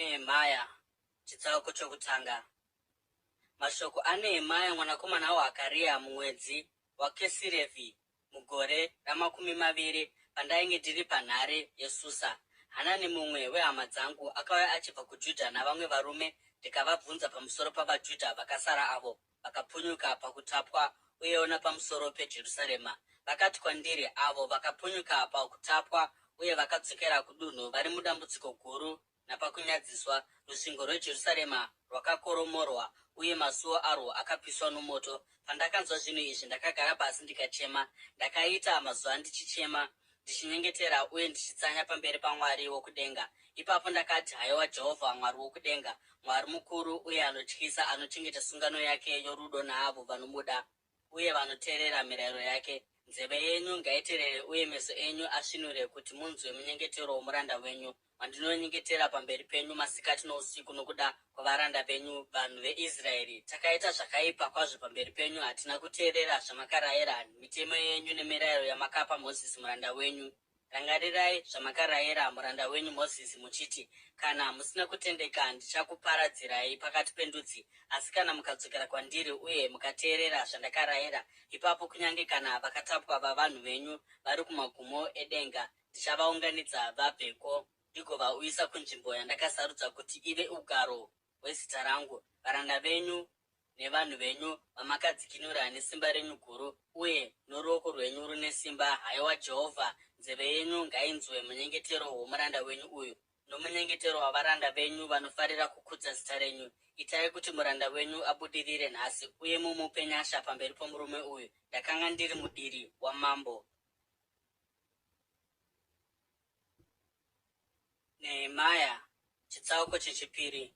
Nehemia, chitsauko chokutanga. Mashoko aNehemia mwanakomana waHakaria mumwedzi waKisirevhi mugore ramakumi maviri pandainge ndiri panhare yeSusa. Hanani mumwe wehama dzangu akauya achibva kuJudha navamwe varume ndikavabvunza pamusoro pavaJudha vakasara avo vakapunyuka pakutapwa uyewo napamusoro peJerusarema. Vakati kwandiri, Avo vakapunyuka pakutapwa uye vakadzokera kudunhu vari mudambudziko guru napakunyadziswa. Rusvingo rweJerusarema rwakakoromorwa uye masuo arwo akapiswa nomoto. Pandakanzwa zvinhu izvi, ndakagara pasi ndikachema. Ndakaita mazuva ndichichema, ndichinyengetera uye ndichitsanya pamberi paMwari wokudenga. Ipapo ndakati, Haiwa Jehovha, Mwari wokudenga, Mwari mukuru uye anotyisa, anochengeta sungano yake yorudo naavo vanomuda uye vanoteerera mirayiro yake, nzeve yenyu ngaiteerere uye meso enyu asvinure kuti munzwe munyengetero womuranda wenyu, wandinonyengetera pamberi penyu masikati nousiku nokuda kwavaranda venyu vanhu veIsraeri. Takaita zvakaipa kwazvo pamberi penyu, hatina kuteerera zvamakarayira, mitemo yenyu nemirayiro yamakapa Mozisi muranda wenyu. Rangarirai zvamakarayira muranda wenyu Mozisi muchiti, Kana musina kutendeka, ndichakuparadzirai pakati pendudzi. Asi kana mukadzokera kwandiri uye mukateerera zvandakarayira, ipapo kunyange kana vakatapwa vavanhu venyu vari kumagumo edenga, Ndichavaunganidza vabveko ndigovauyisa kunzvimbo yandakasarudza kuti ive ugaro hwezita rangu, varanda venyu nevanhu venyu vamakadzikinura nesimba renyu guru uye noruoko rwenyu rune simba. Haiwa Jehovha, nzeve yenyu ngainzwe munyengetero womuranda wenyu uyu nomunyengetero wavaranda venyu vanofarira kukudza zita renyu. Itai kuti muranda wenyu abudirire nhasi uye mumupe nyasha pamberi pomurume uyu. Ndakanga ndiri mudiri wamambo. Nehemia, chitsauko chechipiri.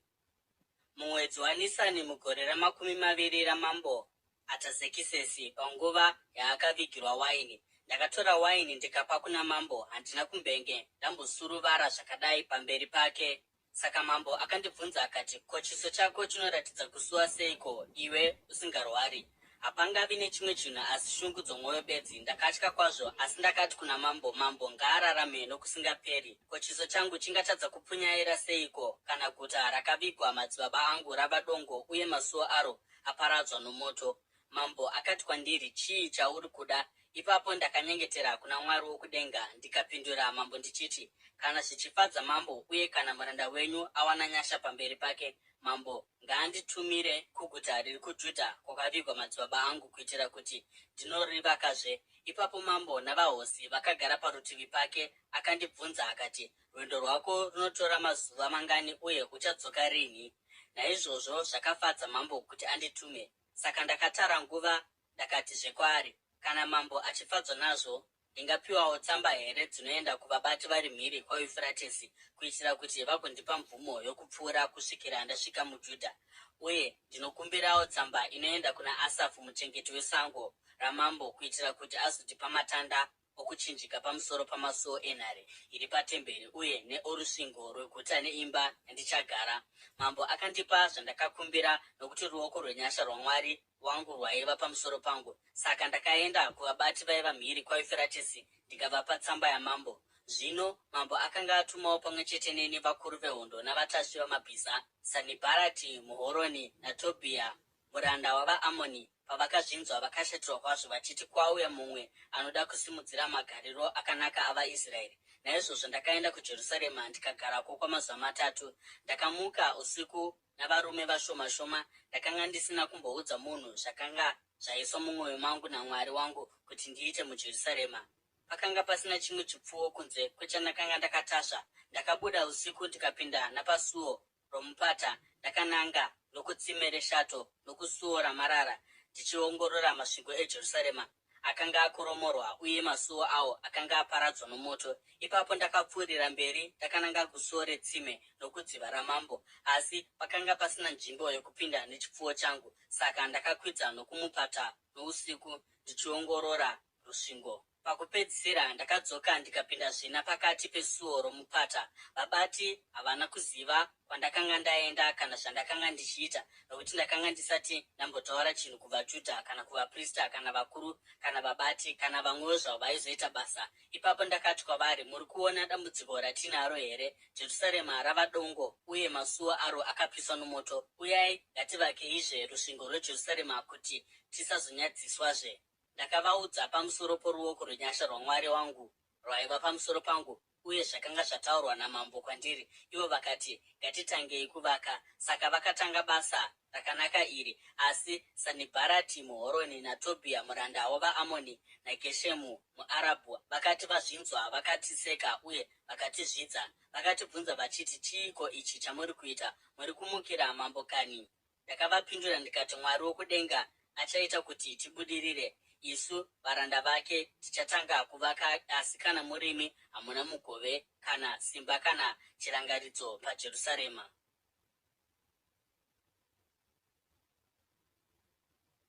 Mumwedzi waNisani mugore ramakumi maviri ramambo Atazekisesi, panguva yaakavigirwa waini, ndakatora waini ndikapa kuna mambo, handina kumbenge ndambosuruvara zvakadai pamberi pake. Saka mambo akandibvunza akati, Ko chiso chako chinoratidza kusuwa seiko, iwe usingarwari? Hapangavi nechimwe chinhu asi shungu dzomwoyo bedzi. Ndakatya kwazvo, asi ndakati kuna mambo, Mambo ngaararame nokusingaperi! Ko chiso changu chingatadza kupunyaira seiko, kana guta rakavigwa madzibaba angu rava dongo uye masuo aro aparadzwa nomoto? Mambo akati kwandiri, Chii chauri kuda? Ipapo ndakanyengetera kuna Mwari wokudenga ndikapindura mambo ndichiti, Kana zvichifadza mambo uye kana muranda wenyu awana nyasha pamberi pake, mambo ngaanditumire kuguta riri kuJudha kwakavigwa madzibaba angu kuitira kuti ndinorivakazve. Ipapo mambo navahosi vakagara parutivi pake akandibvunza akati, Rwendo rwako runotora mazuva mangani uye uchadzoka rinhi? Naizvozvo zvakafadza mambo kuti anditume. Saka ndakatara nguva ndakatizve kwaari, Kana mambo achifadzwa nazvo, ndingapiwawo tsamba here dzinoenda kuvabati vari mhiri kwaYufuratesi, kuitira kuti vagondipa mvumo yokupfuura kusvikira ndasvika muJudha? Uye ndinokumbirawo tsamba inoenda kuna Asafu muchengeti wesango ramambo, kuitira kuti azondipa matanda okuchinjika pamusoro pamasuo enhare iri patemberi uye neorusvingo rweguta neimba yandichagara. Mambo akandipa zvandakakumbira, nokuti ruoko rwenyasha rwaMwari wangu rwaiva pamusoro pangu. Saka ndakaenda kuvabati vaiva mhiri kwaYufuratesi ndikavapa tsamba yamambo. Zvino mambo akanga atumawo pamwe chete neni vakuru vehondo navatasvi vamabhiza, Sanibharati muHoroni naTobhiya muranda wavaAmoni. Pavakazvinzwa, vakashatirwa kwazvo, vachiti, Kwauya mumwe anoda kusimudzira magariro akanaka avaIsraeri. Naizvozvo ndakaenda kuJerusarema ndikagarako kwamazuva matatu. Ndakamuka usiku navarume vashoma shoma, ndakanga ndisina kumboudza munhu zvakanga zvaiswa mumwoyo mangu naMwari wangu kuti ndiite muJerusarema. Pakanga pasina chimwe chipfuwo kunze kwechandakanga ndakatasva. Ndakabuda usiku ndikapinda napasuo romupata ndakananga nokutsime reshato nokusuo ramarara, ndichiongorora masvingo eJerusarema akanga akoromorwa uye masuo awo akanga aparadzwa nomoto. Ipapo ndakapfuurira mberi ndakananga kusuo retsime nokudziva ramambo, asi pakanga pasina nzvimbo yokupinda nechipfuwo changu, saka ndakakwidza nokumupata nousiku ndichiongorora rusvingo. Pakupedzisira ndakadzoka ndikapinda zvina pakati pesuo romupata. Vabati havana kuziva kwandakanga ndaenda kana zvandakanga ndichiita, nokuti ndakanga ndisati ndambotaura chinhu kuvaJudha kana kuvaprista kana vakuru kana vabati kana vamwewo zvavo vaizoita basa. Ipapo ndakati kwavari, Muri kuona dambudziko ratinaro here? Jerusarema rava dongo uye masuo aro akapiswa nomoto. Uyai, ngativakeizve rusvingo rweJerusarema kuti tisazonyadziswazve. Ndakavaudza pamusoro poruoko rwenyasha rwaMwari wangu rwaiva pamusoro pangu uye zvakanga zvataurwa namambo kwandiri. Ivo vakati, Ngatitangei kuvaka. Saka vakatanga basa rakanaka iri. Asi Sanibharati muHoroni naTobhia muranda wavaAmoni naGeshemu muArabhu vakati vazvinzwa, vakatiseka uye vakatizvidza. Vakatibvunza vachiti, Chiiko ichi chamuri kuita? Muri kumukira mambo kanhi? Ndakavapindura ndikati, Mwari wokudenga achaita kuti tibudirire. Isu varanda vake tichatanga kuvaka, asi kana murimi hamuna mugove kana simba kana chirangaridzo paJerusarema.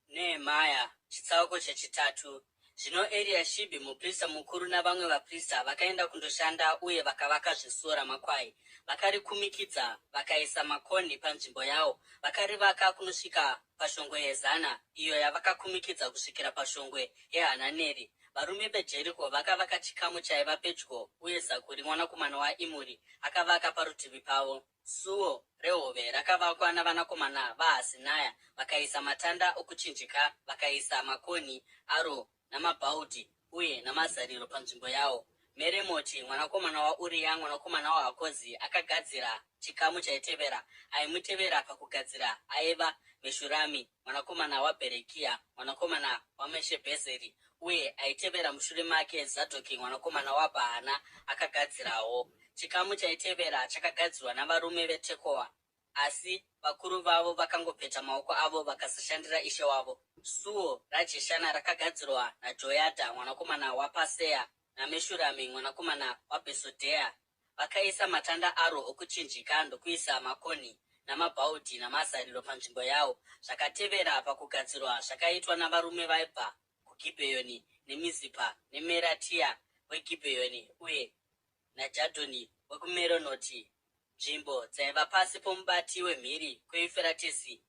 Nehemia, chitsauko chechitatu. Zvino Eriashibhi muprista mukuru navamwe vaprista vakaenda kundoshanda uye vakavakazve Suo raMakwai. Vakarikumikidza vakaisa makonhi panzvimbo yawo, vakarivaka kunosvika paShongwe yeZana, iyo yavakakumikidza kusvikira paShongwe yeHananeri. Varume veJeriko vakavaka chikamu chaiva pedyo, uye Zakuri mwanakomana waImuri akavaka parutivi pavo. Suo reHove rakavakwa navanakomana vaHasinaya, vakaisa matanda okuchinjika, vakaisa makonhi aro namabhaudhi uye namazariro panzvimbo yawo. Meremoti mwanakomana waUria mwanakomana waHakozi akagadzira chikamu chaitevera. Aimutevera pakugadzira aiva Meshurami mwanakomana waBherekia mwanakomana waMeshebhezeri, uye aitevera mushure make Zadhoki mwanakomana waBhaana akagadzirawo. Chikamu chaitevera chakagadzirwa navarume veTekoa, asi vakuru vavo vakangopeta maoko avo vakasashandira ishe wavo. Suo raJeshana rakagadzirwa naJoyadha mwanakomana waPasea naMeshurami mwanakomana waBhesodheya. Vakaisa matanda aro okuchinjika ndokuisa makonhi namabhaudhi namazariro panzvimbo yawo. Zvakatevera pakugadzirwa zvakaitwa navarume vaibva kuGibheyoni neMizipa neMeratia weGibheyoni uye naJadhoni wekuMeronoti, nzvimbo dzaiva pasi pomubati wemhiri kweYufuratesi.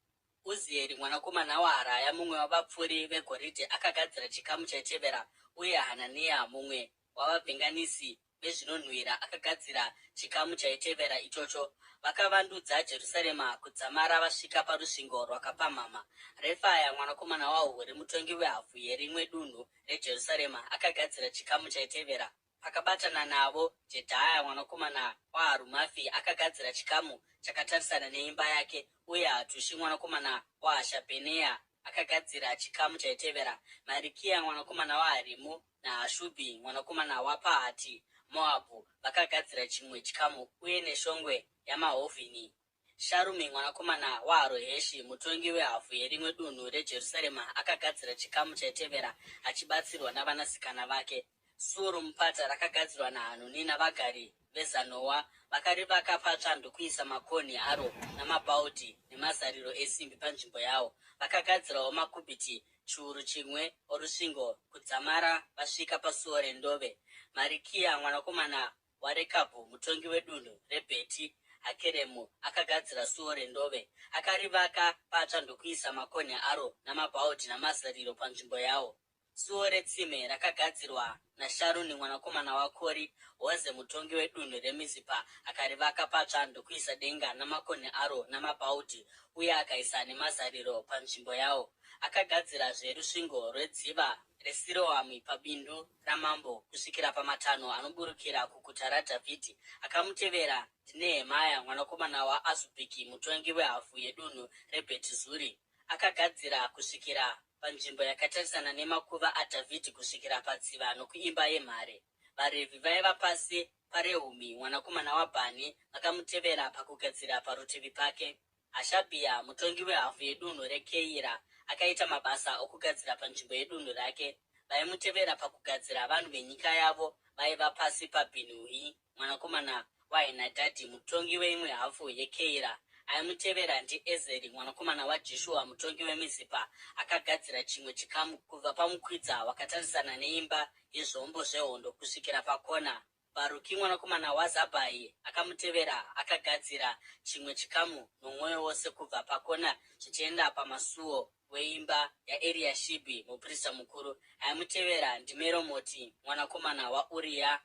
Uzieri mwanakomana waHaraya mumwe wavapfuri vegoridhe akagadzira chikamu chaitevera, uye Hanania mumwe wavavhenganisi vezvinonhuwira akagadzira chikamu chaitevera ichocho. Vakavandudza Jerusarema kudzamara vasvika parusvingo rwakapamhama. Refaya mwanakomana waHuri mutongi wehafu yerimwe dunhu reJerusarema akagadzira chikamu chaitevera. Akabatana navo, Jedhaya mwanakomana waHarumafi akagadzira chikamu chakatarisana neimba yake, uye Hatushi mwanakomana waHashabheneya akagadzira chikamu chaitevera. Marikiya mwanakomana waHarimu naHashubhi mwanakomana waPahati Moabhu vakagadzira chimwe chikamu, uye neshongwe yamahovhini. Sharumi mwanakomana waHaroheshi, mutongi wehafu yerimwe dunhu reJerusarema, akagadzira chikamu chaitevera achibatsirwa navanasikana vake. Suo romupata rakagadzirwa naHanuni navagari veZanoa, vakarivaka patsva ndokuisa makonhi aro namabhaudhi nemazariro esimbi panzvimbo yawo. Vakagadzirawo makubhiti 1,000 orusvingo kudzamara vasvika paSuo reNdove. Marikiya mwanakomana waRekabhu mutongi wedunhu reBheti Hakeremu akagadzira Suo reNdove. Akarivaka patsva ndokuisa makonhi aro namabhaudhi namazariro panzvimbo yawo. Suo reTsime rakagadzirwa naSharuni mwanakomana waKori Hoze mutongi wedunhu reMizipa akarivaka patsva ndokuisa denga namakonhi aro namabhaudhi uye akaisa nemazariro panzvimbo yawo. Akagadzirazve rusvingo rwedziva reSiroami pabindu ramambo kusvikira pamatanho anoburukira kuguta raDhavhidhi. Akamutevera ndiNehemia mwanakomana waAzubhiki mutongi wehafu yedunhu reBhetizuri. Akagadzira kusvikira panzvimbo yakatarisana nemakuva aDhavhidhi kusvikira padziva nokuimba yemhare. VaRevhi vaiva pasi paRehumi mwanakomana waBhani vakamutevera pakugadzira parutivi pake. Hashabhiya mutongi wehafu yedunhu reKeira akaita mabasa okugadzira panzvimbo yedunhu rake. Vaimutevera pakugadzira vanhu venyika yavo vaiva pasi paBhinuhi mwanakomana waHenadhadhi mutongi weimwe hafu yeKeira. Aimutevera ndiEzeri mwanakomana waJeshua mutongi weMizipa, akagadzira chimwe chikamu kubva pamukwidza wakatarisana neimba yezvombo zvehondo kusvikira pakona. Bharuki mwanakomana waZabhai akamutevera akagadzira chimwe chikamu nomwoyo wose kubva pakona zvichienda pamasuo weimba yaEriashibhi muprista mukuru. Aimutevera ndiMeromoti mwanakomana waUriya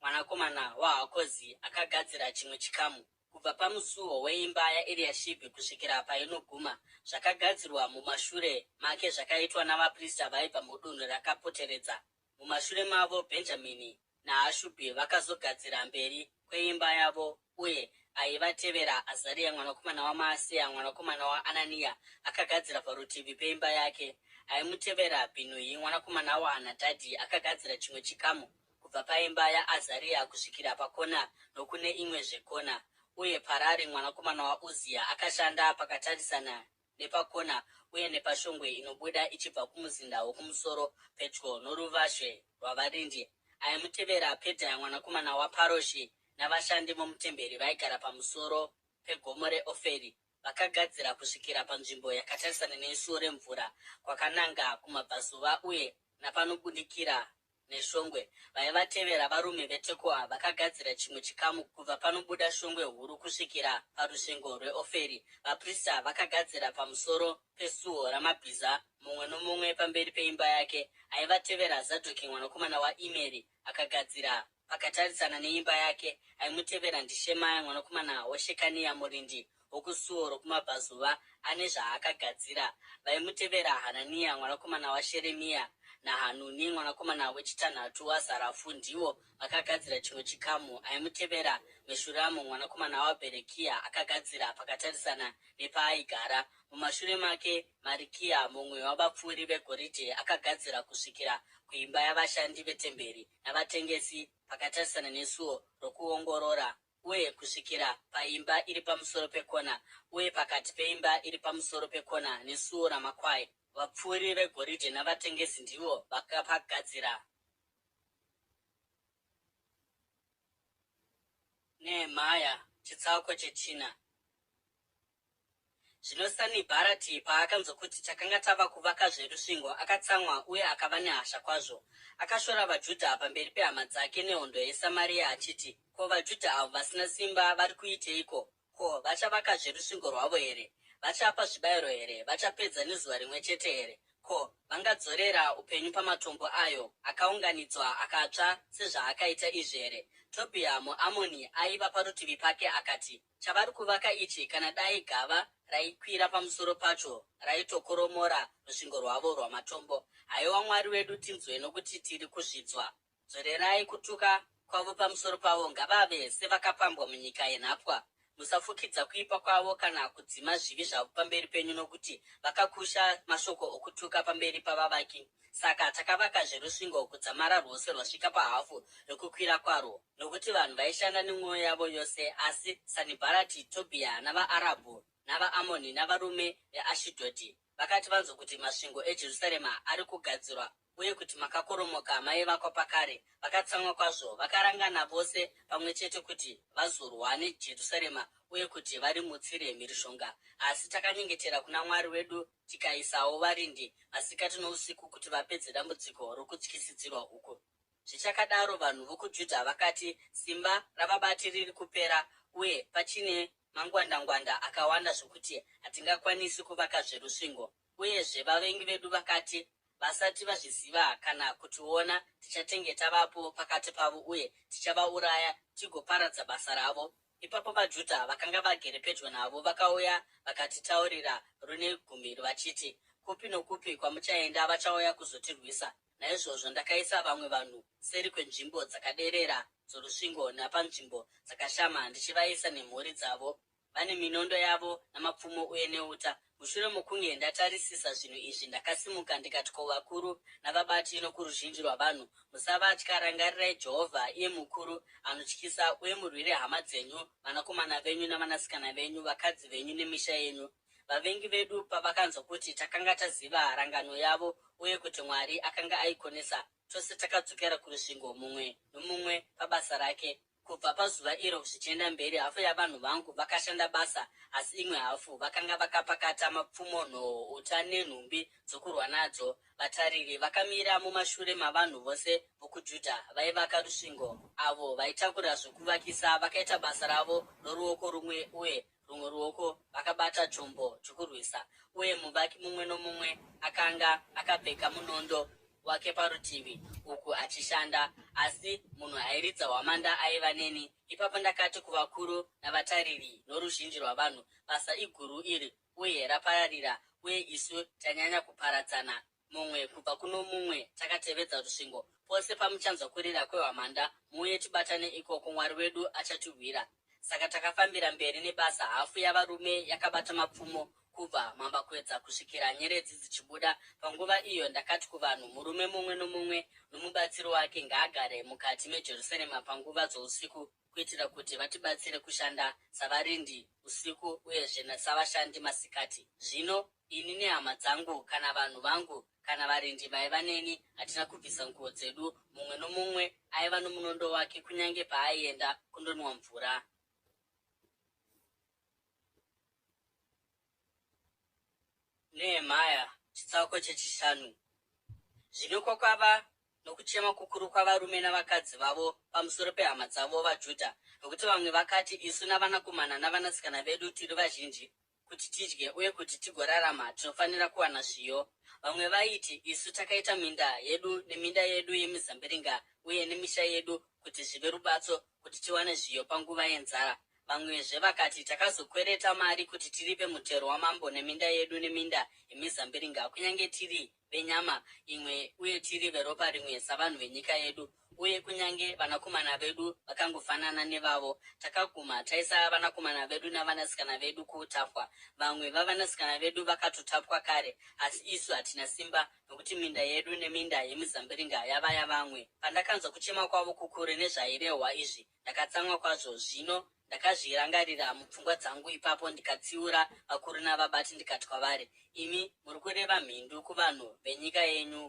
mwanakomana waHakozi akagadzira chimwe chikamu kubva pamusuo weimba yaEriashibhi kusvikira painoguma. Zvakagadzirwa mumashure make zvakaitwa navaprista vaibva mudunhu rakapoteredza. Mumashure mavo Bhenjamini naHashubhi vakazogadzira mberi kweimba yavo, uye aivatevera Azaria mwanakomana waMaaseya mwanakomana waAnania akagadzira parutivi peimba yake. Aimutevera Bhinui mwanakomana waHanadhadhi akagadzira chimwe chikamu kubva paimba yaAzaria kusvikira pakona nokune imwezve kona, uye Parari mwanakomana waUzia akashanda pakatarisana nepakona uye nepashongwe inobuda ichibva kumuzinda wokumusoro pedyo noruvazhe rwavarindi. Aimutevera Pedhaya mwanakomana waParoshi navashandi vomutemberi vaigara pamusoro pegomo reOferi vakagadzira kusvikira panzvimbo yakatarisana nesuo remvura kwakananga kumabvazuva uye napanobudikira neshongwe. Vaivatevera varume veTekoa vakagadzira chimwe chikamu kubva panobuda shongwe huru kusvikira parusvingo rweOferi. Vaprista vakagadzira pamusoro peSuo raMabhiza, mumwe nomumwe pamberi peimba yake. Aivatevera Zadhoki mwanakomana waImeri akagadzira pakatarisana neimba yake. Aimutevera ndiShemaya mwanakomana waShekania murindi wokusuo rokumabvazuva ane zvaakagadzira. Vaimutevera Hanania mwanakomana waSheremia naHanuni mwanakomana wechitanhatu waZarafu ndivo vakagadzira chimwe chikamu. Aimutevera Meshuramu mwanakomana waBherekia akagadzira pakatarisana nepaaigara. Mumashure make Marikiya mumwe wavapfuri vegoridhe akagadzira kusvikira kuimba yavashandi vetemberi navatengesi pakatarisana nesuo rokuongorora uye kusvikira paimba iri pamusoro pekona, uye pakati peimba iri pamusoro pekona nesuo ramakwai. Vapfuri vegoridhe navatengesi ndivo vakapagadzira. Nehemia chitsauko chechina. Zvino Sanibharati paakanzwa kuti takanga tava kuvakazve rusvingo, akatsamwa uye akava nehasha kwazvo. Akashora vaJudha pamberi pehama dzake nehondo yeSamaria achiti, Ko vaJudha avo vasina simba vari kuiteiko? Ko vachavakazve rusvingo rwavo here? Vachapa zvibayiro here? Vachapedza nezuva rimwe chete here? Ko vangadzorera upenyu pamatombo ayo akaunganidzwa akatsva sezvaakaita izvi here? Tobhiya muAmoni aiva parutivi pake akati, Chavari kuvaka ichi kana dai gava raikwira pamusoro pacho raitokoromora rusvingo rwavo rwamatombo. Haiwa Mwari wedu tinzwe nokuti tiri kuzvidzwa. Dzorerai kutuka kwavo pamusoro pavo ngavave sevakapambwa munyika yenhapwa. Musafukidza kuipa kwavo kana kudzima zvivi zvavo pamberi penyu nokuti vakakusha mashoko okutuka pamberi pavavaki. Saka takavakazve rusvingo kudzamara rwose rwasvika pahafu yokukwira kwarwo, nokuti vanhu vaishanda nemwoyo yavo yose. Asi Sanibharati, Tobhiya, navaArabhu, navaAmoni, navarume veAshidhodhi vakati vanzwa kuti masvingo eJerusarema ari kugadzirwa uye kuti makakoromoka maivakwa pakare, vakatsamwa kwazvo. Vakarangana vose pamwe chete kuti vazorwa neJerusarema uye kuti varimutsire mhirizhonga. Asi takanyengetera kuna Mwari wedu tikaisawo varindi masikati nousiku kuti vapedze dambudziko rokutyisidzirwa uku. Zvichakadaro, vanhu vokuJudha vakati, Simba ravabati riri kupera, uye pachine mangwandangwanda akawanda zvokuti hatingakwanisi kuvakazve rusvingo. Uyezve, vavengi vedu vakati, Vasati vazviziva kana kutiona, tichatenge tavapo pakati pavo uye tichavauraya tigoparadza basa ravo. Ipapo vaJudha vakanga vagere pedyo navo vakauya vakatitaurira rune gumi vachiti, Kupi nokupi kwamuchaenda vachauya kuzotirwisa. Naizvozvo ndakaisa vamwe vanhu seri kwenzvimbo dzakaderera dzorusvingo napanzvimbo dzakashama ndichivaisa nemhuri dzavo vane minondo yavo namapfumo uye neuta. Mushure mokunge ndatarisisa zvinhu izvi, ndakasimuka ndikati kuvakuru navabati nokuruzhinji rwavanhu, Musavatya, rangarirai Jehovha, iye mukuru, anotyisa, uye murwire hama dzenyu, vanakomana venyu navanasikana venyu, vakadzi venyu nemisha yenyu. Vavengi vedu pavakanzwa kuti takanga taziva rangano yavo uye kuti Mwari akanga aikonesa, tose takadzokera kurusvingo, mumwe nomumwe pabasa rake. Kubva pazuva iro zvichienda mberi, hafu yavanhu vangu vakashanda basa, asi imwe hafu vakanga vakapakata mapfumo, nhoo, uta nenhumbi dzokurwa nadzo. Vatariri vakamira mumashure mavanhu vose vokuJudha vaivaka rusvingo, avo vaitakura zvokuvakisa, vakaita basa ravo noruoko rumwe uye rumwe ruoko vakabata chombo chokurwisa, uye muvaki mumwe nomumwe akanga akapfeka munondo wake parutivi uku achishanda. Asi munhu airidza hwamanda aiva neni. Ipapo ndakati kuvakuru navatariri noruzhinji rwavanhu, Basa iguru iri uye rapararira, uye isu tanyanya kuparadzana mumwe kubva kuno mumwe takatevedza rusvingo. Pose pamuchanzwa kurira kwehwamanda, muuye tibatane ikoko, Mwari wedu achatirwira. Saka takafambira mberi nebasa, hafu yavarume yakabata mapfumo, kubva mambakwedza kusvikira nyeredzi dzichibuda. Panguva iyo ndakati kuvanhu, Murume mumwe nomumwe nomubatsiri wake ngaagare mukati meJerusarema panguva dzousiku, kuitira kuti vatibatsire kushanda savarindi usiku uyezve savashandi masikati. Zvino ini nehama dzangu, kana vanhu vangu, kana varindi vaiva neni, hatina kubvisa nguo dzedu, mumwe nomumwe aiva nomunondo wake kunyange paaienda kundonwa mvura. Nehemia chitsauko chechishanu. Zvino kwakava nokuchema kukuru kwavarume navakadzi vavo pamusoro pehama dzavo vaJudha, nokuti vamwe vakati, Isu navanakomana navanasikana vedu tiri vazhinji, kuti tidye uye kuti tigorarama tinofanira kuwana zviyo. Vamwe vaiti, Isu takaita minda yedu neminda yedu yemizambiringa uye nemisha yedu kuti zvive rubatso kuti tiwane zviyo panguva yenzara. Vamwezve vakati, Takazokwereta mari kuti tiripe mutero wamambo neminda yedu neminda yemizambiringa, kunyange tiri venyama imwe uye tiri veropa rimwe savanhu venyika yedu, uye kunyange vanakomana vedu vakangofanana nevavo. Takaguma taisa vanakomana vedu navanasikana vedu kuutapwa. Vamwe vavanasikana vedu vakatotapwa kare, asi isu hatina simba, nokuti minda yedu neminda yemizambiringa yava yavamwe. Pandakanzwa kuchema kwavo kukuru nezvairehwa izvi, Ndakatsamwa kwazvo, zvino ndakazvirangarira mupfungwa dzangu ipapo ndikatsiura vakuru navabati ndikati kwavari, Imi muri kureva mhindu kuvanhu venyika yenyu.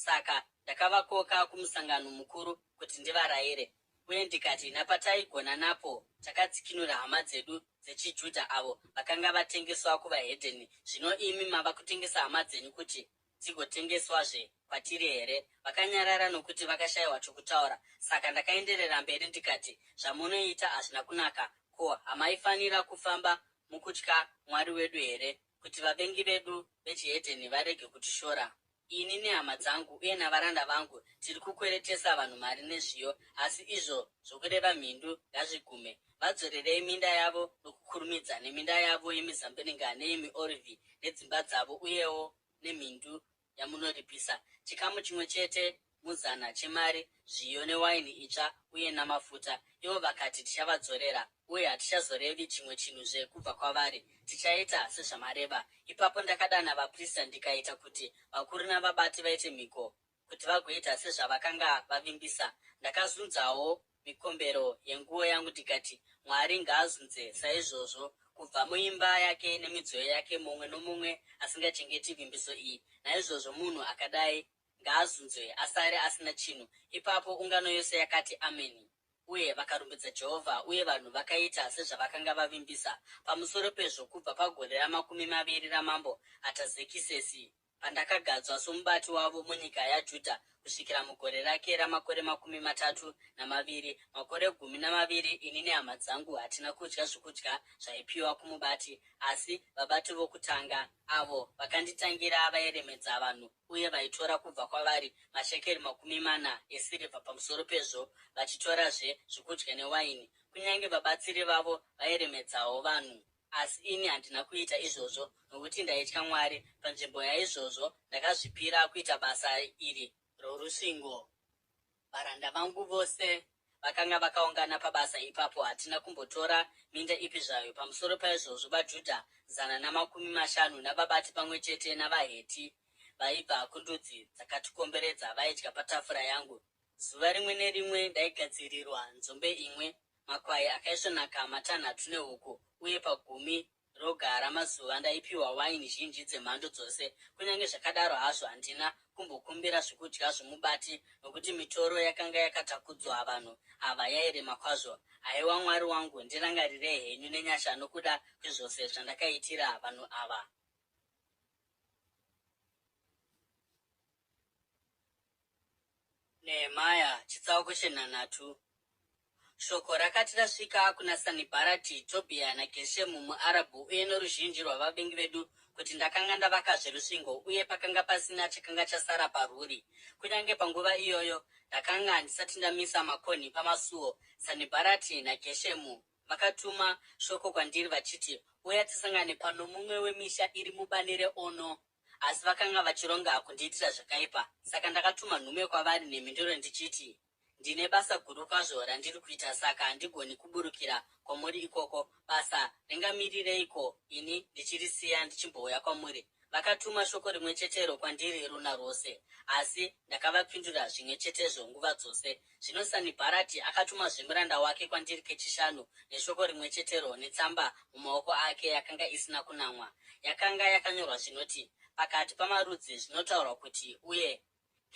Saka ndakavakoka kumusangano mukuru kuti ndivarayire. Uye ndikati, Napataigona napo takadzikinura hama dzedu dzechiJudha avo vakanga vatengeswa kuvahedheni, zvino imi mava kutengesa hama dzenyu kuti dzigotengeswazve kwatiri here? Vakanyarara nokuti vakashayiwa chokutaura. Saka ndakaenderera mberi ndikati, Zvamunoita hazvina kunaka. Ko, hamaifanira kufamba mukutya Mwari wedu here, kuti vavengi vedu vechihedheni varege kutishora? Ini nehama dzangu uye navaranda vangu tiri kukweretesa vanhu mari nezviyo, asi izvo zvokureva mhindu ngazvigume. Vadzorerei minda yavo nokukurumidza, neminda yavo yemizambiringa neyemiorivhi nedzimba dzavo, uyewo nemhindu yamunoripisa, chikamu chimwe chete muzana chemari, zviyo newaini itsva uye namafuta. Ivo vakati, Tichavadzorera, uye hatichazorevi chimwe chinhuzve kubva kwavari. Tichaita sezvamareva. Ipapo ndakadana vaprista ndikaita kuti vakuru navabati vaite mhiko kuti vagoita sezvavakanga vavimbisa. Ndakazunzawo mikombero yenguo yangu ndikati, Mwari ngaazunze saizvozvo kubva muimba yake nemidziyo yake mumwe nomumwe asingachengeti vimbiso iyi. Naizvozvo munhu akadai ngaazunzwe asare asina chinhu. Ipapo ungano yose yakati, Ameni! Uye vakarumbidza Jehovha, uye vanhu vakaita sezvavakanga vavimbisa. Pamusoro pezvo, kubva pagore ramakumi maviri ramambo Atazekisesi, pandakagadzwa somubati wavo munyika yaJudha kusvikira mugore rake ramakore 32, makore 12, ini nehama dzangu hatina kudya zvokudya zvaipiwa kumubati. Asi vabati vokutanga, avo vakanditangira vairemedza vanhu uye vaitora kubva kwavari mashekeri 40 esirivha, pamusoro pezvo vachitorazve zvokudya newaini. Kunyange vabatsiri vavo vairemedzawo vanhu. Asi ini handina kuita izvozvo, nokuti ndaitya Mwari. Panzvimbo yaizvozvo, ndakazvipira kuita basa iri rorusvingo. Varanda vangu vose vakanga vakaungana pabasa ipapo, hatina kumbotora minda ipi zvayo. Pamusoro paizvozvo, vaJudha 150 navabati pamwe chete navaHeti vaibva kundudzi dzakatikomberedza vaidya patafura yangu. Zuva rimwe nerimwe ndaigadzirirwa nzombe imwe, makwai akaisvonaka matanhatu nehuku, uye pagumi roga ramazuva ndaipiwa waini zhinji dzemhando dzose. Kunyange zvakadaro hazvo, handina kumbokumbira zvokudya zvomubati, nokuti mitoro yakanga yakatakudzwa vanhu ava yairema kwazvo. Haiwa Mwari wangu, ndirangarirei henyu nenyasha nokuda kwezvose zvandakaitira vanhu ava. Nehemia chitsauko chenhanhatu. Shoko rakati rasvika kuna Sanibharati, Tobhiya naGeshemu muArabhu uye noruzhinji rwavavengi vedu kuti ndakanga ndavakazve rusvingo uye pakanga pasina chakanga chasara parwuri, kunyange panguva iyoyo ndakanga ndisati ndamisa makonhi pamasuo, Sanibharati naGeshemu vakatuma shoko kwandiri vachiti, Uya tisangane pano mumwe wemisha iri mubani reOno. Asi vakanga vachironga kundiitira zvakaipa, saka ndakatuma nhume kwavari nemhinduro ndichiti, Ndine basa guru kwazvo randiri kuita saka handigoni kuburukira kwamuri ikoko. Basa ringamirireiko ini ndichirisiya ndichimbouya kwamuri? Vakatuma shoko rimwe chetero kwandiri runa rwose, asi ndakavapindura zvimwe chetezvo nguva dzose. Zvino Sanibharati akatumazve muranda wake kwandiri kechishanu neshoko rimwe chetero netsamba mumaoko ake yakanga isina kunamwa. Yakanga yakanyorwa zvinoti, Pakati pamarudzi zvinotaurwa kuti uye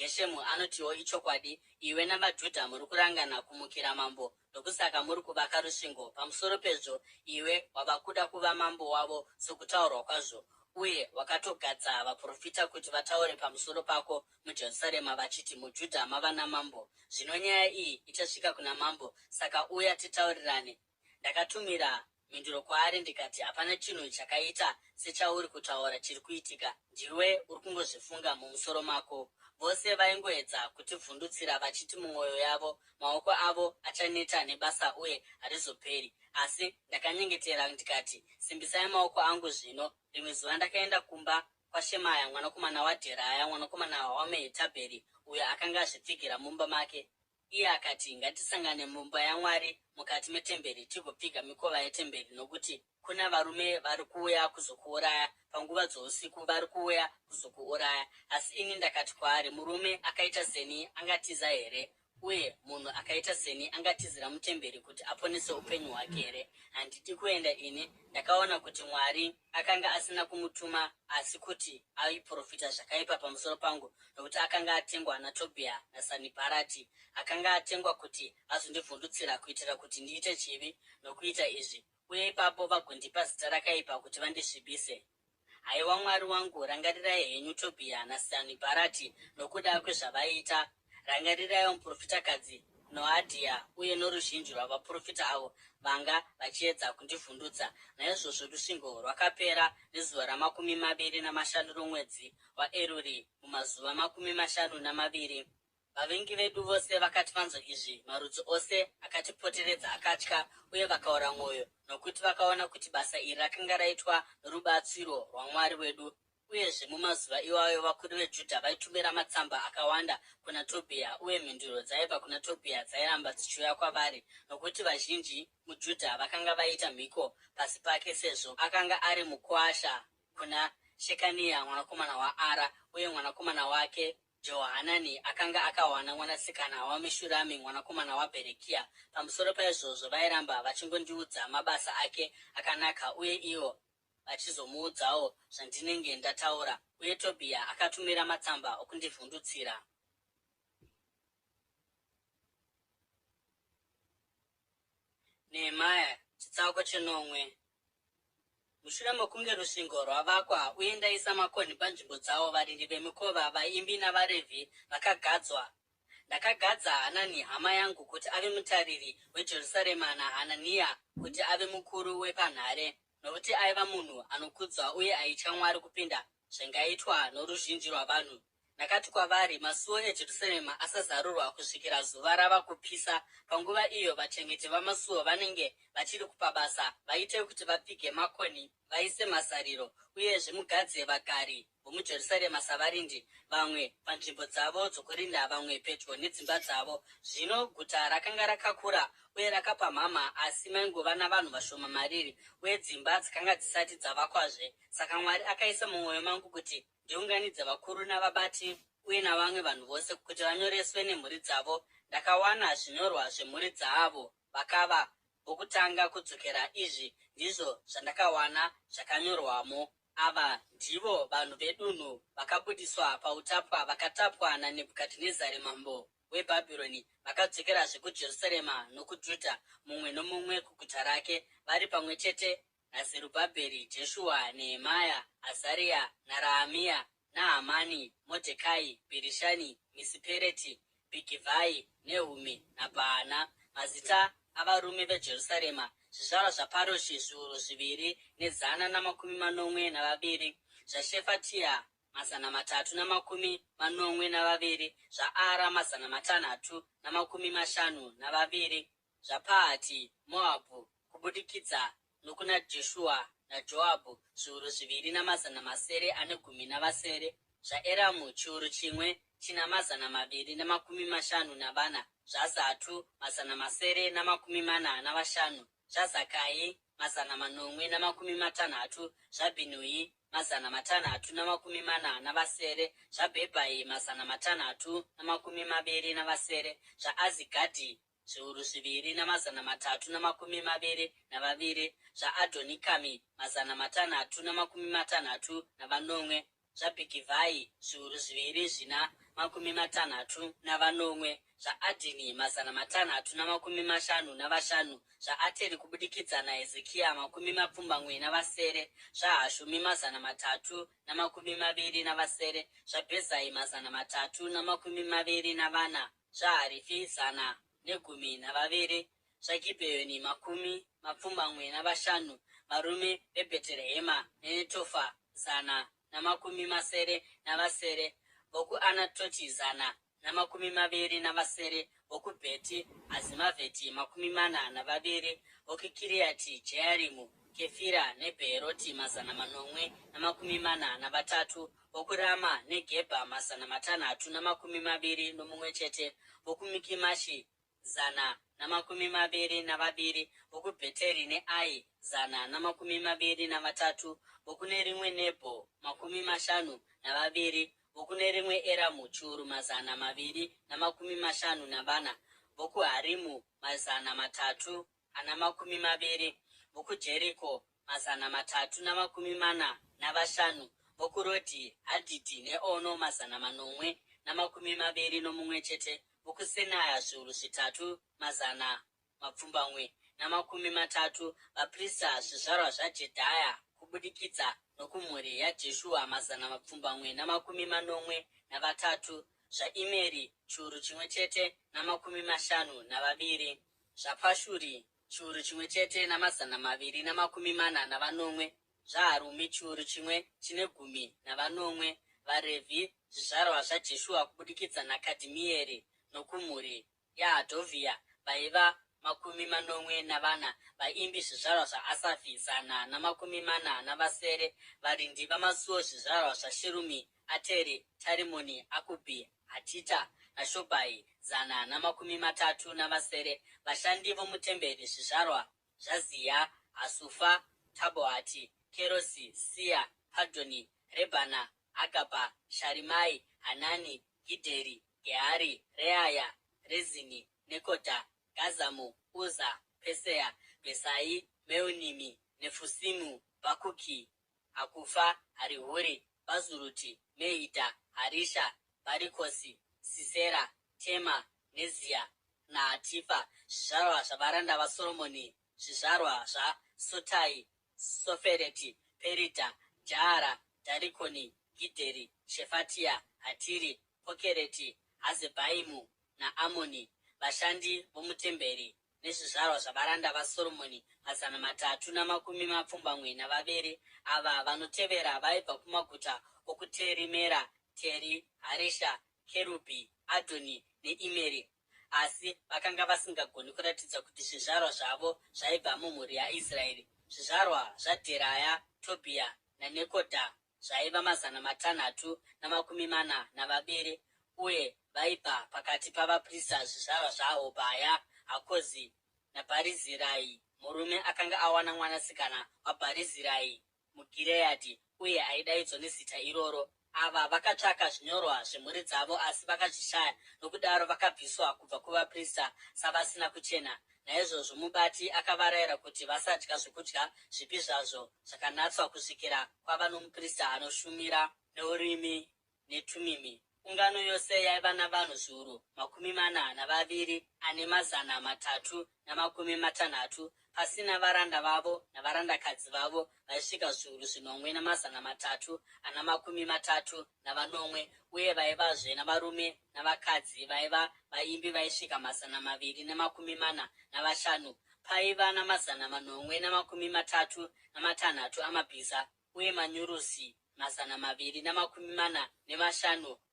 Geshemu anotiwo, Ichokwadi, iwe navaJudha muri kurangana kumukira mambo, ndokusaka muri kuvaka rusvingo. Pamusoro pezvo, iwe wava kuda kuva mambo wavo sokutaurwa kwazvo, uye wakatogadza vaprofita kuti vataure pamusoro pako muJerusarema vachiti, MuJudha mava namambo! Zvino nyaya iyi ichasvika kuna mambo, saka uya titaurirane. Ndakatumira mhinduro kwaari ndikati, Hapana chinhu chakaita sechauri kutaura chiri kuitika, ndiwe uri kungozvifunga mumusoro mako. Vose vaingoedza kutivhundutsira vachiti mumwoyo yavo, Maoko avo achaneta nebasa uye harizoperi. Asi ndakanyengetera ndikati, Simbisai maoko angu zvino. Rimwe zuva ndakaenda kumba kwaShemaya mwanakomana waDheraya mwanakomana waMehetabheri, uyo akanga azvipfigira mumba make. Iye akati, Ngatisangane mumba yaMwari mukati metemberi tigopfiga mikova yetemberi, nokuti kuna varume vari kuuya kuzokuuraya, panguva dzousiku vari kuuya kuzokuuraya. Asi ini ndakati kwaari, Murume akaita seni angatiza here? Uye munhu akaita seni angatizira mutemberi kuti aponese upenyu hwake here? Handidi kuenda ini. Ndakaona kuti Mwari akanga asina kumutuma asi kuti aiprofita zvakaipa pamusoro pangu nokuti akanga atengwa naTobhiya naSanibharati. Akanga atengwa kuti azondivhundutsira kuitira kuti ndiite chivi nokuita izvi, uye ipapo vagondipa zita rakaipa kuti vandisvibise. Haiwa Mwari wangu, rangarirai henyu Tobhiya naSanibharati nokuda kwezvavaiita. Rangariraiwo muprofitakadzi Noadhia uye noruzhinji rwavaprofita avo vanga vachiedza kundivhundutsa. Naizvozvo rusvingo rwakapera nezuva ramakumi maviri namashanu romwedzi waEruri mumazuva 52. Vavengi vedu vose vakati vanzwa izvi, marudzi ose akatipoteredza akatya uye vakaora mwoyo, nokuti vakaona kuti basa iri rakanga raitwa norubatsiro rwaMwari wedu. Uyezve, mumazuva iwayo vakuru veJudha vaitumira matsamba akawanda kuna Tobhiya, uye mhinduro dzaibva kuna Tobhiya dzairamba dzichiuya kwavari, nokuti vazhinji muJudha vakanga vaita mhiko pasi pake, sezvo akanga ari mukuwasha kuna Shekaniya mwanakomana waAra, uye mwanakomana wake Jehohanani akanga akawana mwanasikana waMeshurami mwanakomana waBherekiya. Pamusoro paizvozvo, vairamba vachingondiudza mabasa ake akanaka, uye ivo vachizomuudzawo zvandinenge ndataura. Uye Tobhiya akatumira matsamba okundivhundutsira. Nehemia chitsauko chenomwe. Mushure mokunge rusvingo rwavakwa uye ndaisa makonhi panzvimbo dzawo, varindi vemikova, vaimbi navaRevhi vakagadzwa. Ndakagadza Hanani hama yangu kuti ave mutariri weJerusarema naHanania kuti ave mukuru wepanhare, nokuti aiva munhu anokudzwa uye aitya Mwari kupinda zvingaitwa noruzhinji rwavanhu. Ndakati kwavari, Masuo eJerusarema asazarurwa kusvikira zuva rava kupisa, panguva iyo vachengeti vamasuo vanenge vachiri kupabasa, vaite kuti vapfige makonhi, vaise mazariro, uyezve mugadze vagari vomuJerusarema savarindi, vamwe panzvimbo dzavo dzokurinda, vamwe pedyo nedzimba dzavo. Zvino guta rakanga rakakura uye rakapamhama, asi maingova navanhu vashoma mariri, uye dzimba dzakanga dzisati dzavakwazve. Saka Mwari akaisa mumwoyo mangu kuti ndiunganidze vakuru navabati uye navamwe vanhu vose kuti vanyoreswe nemhuri dzavo. Ndakawana zvinyorwa zvemhuri dzaavo vakava vokutanga kudzokera. Izvi ndizvo zvandakawana zvakanyorwamo. Ava ndivo vanhu vedunhu vakabudiswa pautapwa vakatapwa naNebhukadhinezari mambo. weBhabhironi vakadzokerazve kuJerusarema nokuJudha, mumwe nomumwe kuguta rake, vari pamwe chete naZerubhabheri, Jeshua, Nehemia, Azaria, naRaamia, naHamani, Modhekai, Bhirishani, Misipereti, Bhigivhai, Nehumi, naBhaana. Mazita avarume veJerusarema, zvizvarwa zvaParoshi zviuru zviviri nezana namakumi manomwe navaviri, zvaShefatia 372, zvaAra 652, zvaPahati Moabhu kubudikidza nokuna Jeshua naJoabhu zviuru zviviri namazana masere ane gumi navasere, zvaEramu chiuru chimwe china mazana maviri namakumi mashanu navana, zvaZatu 745, zvaZakai 760, zvaBhinui 647, zvaBhebhai 627, zvaAzigadhi zviuru zviviri namazana matatu namakumi maviri navaviri, zvaAdhonikami 667, zvaBhigivhai zviuru zviviri zvina makumi matanhatu navanomwe, zvaAdhini 655, zvaAteri kubudikidza naHezekia 87, zvaHashumi 327, zvaBhezai 324, zvaHarifi 112, zvaGibheoni 75, varume veBheterehema neNetofa 167, vokuAnatoti 127, vokuBheti Azimavheti 42, vokuKiriati Jearimu, Kefira neBheeroti 743, vokuRama neGebha 621, vokuMikimashi 122, vokuBheteri neAi 123, vokune rimwe Nebho 52, vokune rimwe Eramu chiuru 254, vokuHarimu 320, vokuJeriko 345, vokuRodhi, Hadhidhi neOno 721, vokuSenaya zviuru zvitatu mazana 830, vaprista zvizvarwa zvaJedhaya kubudikidza nokumhuri yaJeshua 773, zvaImeri chiuru chimwe chete namakumi mashanu navaviri, zvaPashuri chiuru chimwe chete namazana maviri namakumi mana navanomwe, zvaHarumi chiuru chimwe chine gumi navanomwe, vaRevhi zvizvarwa zvaJeshua kubudikidza naKadhimieri nokumhuri yaHadhovhia vaiva 74, vaimbi zvizvarwa zvaAsafi 147, varindi vamasuo zvizvarwa zvaSherumi, Ateri, Tarimoni, Akubhi, Hatita naShobhai 136, vashandi vomutemberi zvizvarwa zvaZiha, Hasufa, Tabhoati, Kerosi, Sia, Padhoni, Rebhana, Hagabha, Sharimai, Hanani, Gidheri, Gehari, Reaya, Rezini, Nekodha, Gazamu, Uza, Pesea, Bhesai, Meunimi, Nefusimu, Bhakuki, Hakufa, Harihuri, Bhazuruti, Mehidha, Harisha, Bharikosi, Sisera, Tema, Nezia naHatifa, zvizvarwa zvavaranda vaSoromoni, zvizvarwa zvaSotai, Sofereti, Peridha, Jaara, Dharikoni, Gidheri, Shefatia, Hatiri, Pokereti, Hazebhaimu naAmoni, vashandi vomutemberi, nezvizvarwa zvavaranda vaSoromoni 372. Ava vanotevera vaibva kumaguta okuTerimera, Teri, Harisha, Kerubhi, Adhoni neImeri, asi vakanga vasingagoni kuratidza kuti zvizvarwa zvavo zvaibva mumhuri yaIsraeri. Zvizvarwa zvaDheraya, Tobhia naNekodha zvaiva 642, uye vaibva pakati pavaprista zvizvarwa zvaHobhaya, Hakozi naBharizirai, murume akanga awana mwanasikana waBharizirai muGireadhi uye aidaidzwa nezita iroro. Ava vakatsvaka zvinyorwa zvemhuri dzavo asi vakazvishaya, nokudaro vakabviswa kubva kuvaprista savasina kuchena. Naizvozvo mubati akavarayira kuti vasadya zvokudya zvipi zvazvo zvakanatswa kusvikira kwava nomuprista anoshumira neUrimi neTumimi. Ungano yose yaiva navanhu 422 360, pasina varanda vavo navarandakadzi vavo vaisvika 7337, uye vaivazve navarume navakadzi vaiva vaimbi vaisvika 245. Paiva na736 amabhiza uye manyurusi 245,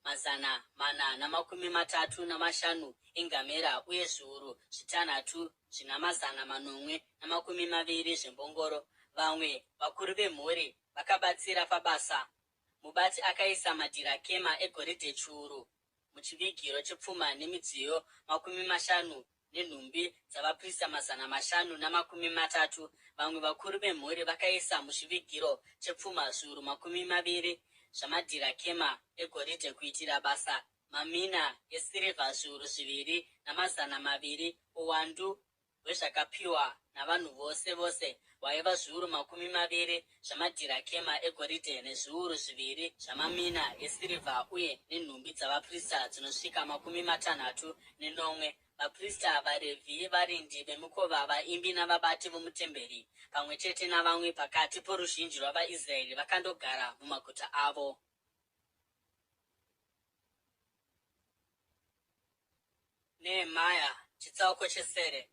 435 engamera uye 6720 zvembongoro. Vamwe vakuru vemhuri vakabatsira pabasa. Mubati akaisa madhirakema egoridhe 1000 muchivigiro chepfuma nemidziyo 50 nenhumbi dzavaprista 530. Vamwe vakuru vemhuri vakaisa muchivigiro chepfuma 20,000 zvamadhirakema egoridhe kuitira basa, mamina esirivha 2200. Uwandu hwezvakapiwa navanhu vose vose hwaiva 20,000 zvamadhirakema egoridhe nezviuru 2 zvamamina esirivha uye nenhumbi dzavaprista dzinosvika 67. Vaprista, vaRevhi, varindi vemikova, vaimbi navabati vomutemberi, pamwe chete navamwe pakati poruzhinji rwavaIsraeri vakandogara mumaguta avo. Nehemia chitsauko chesere.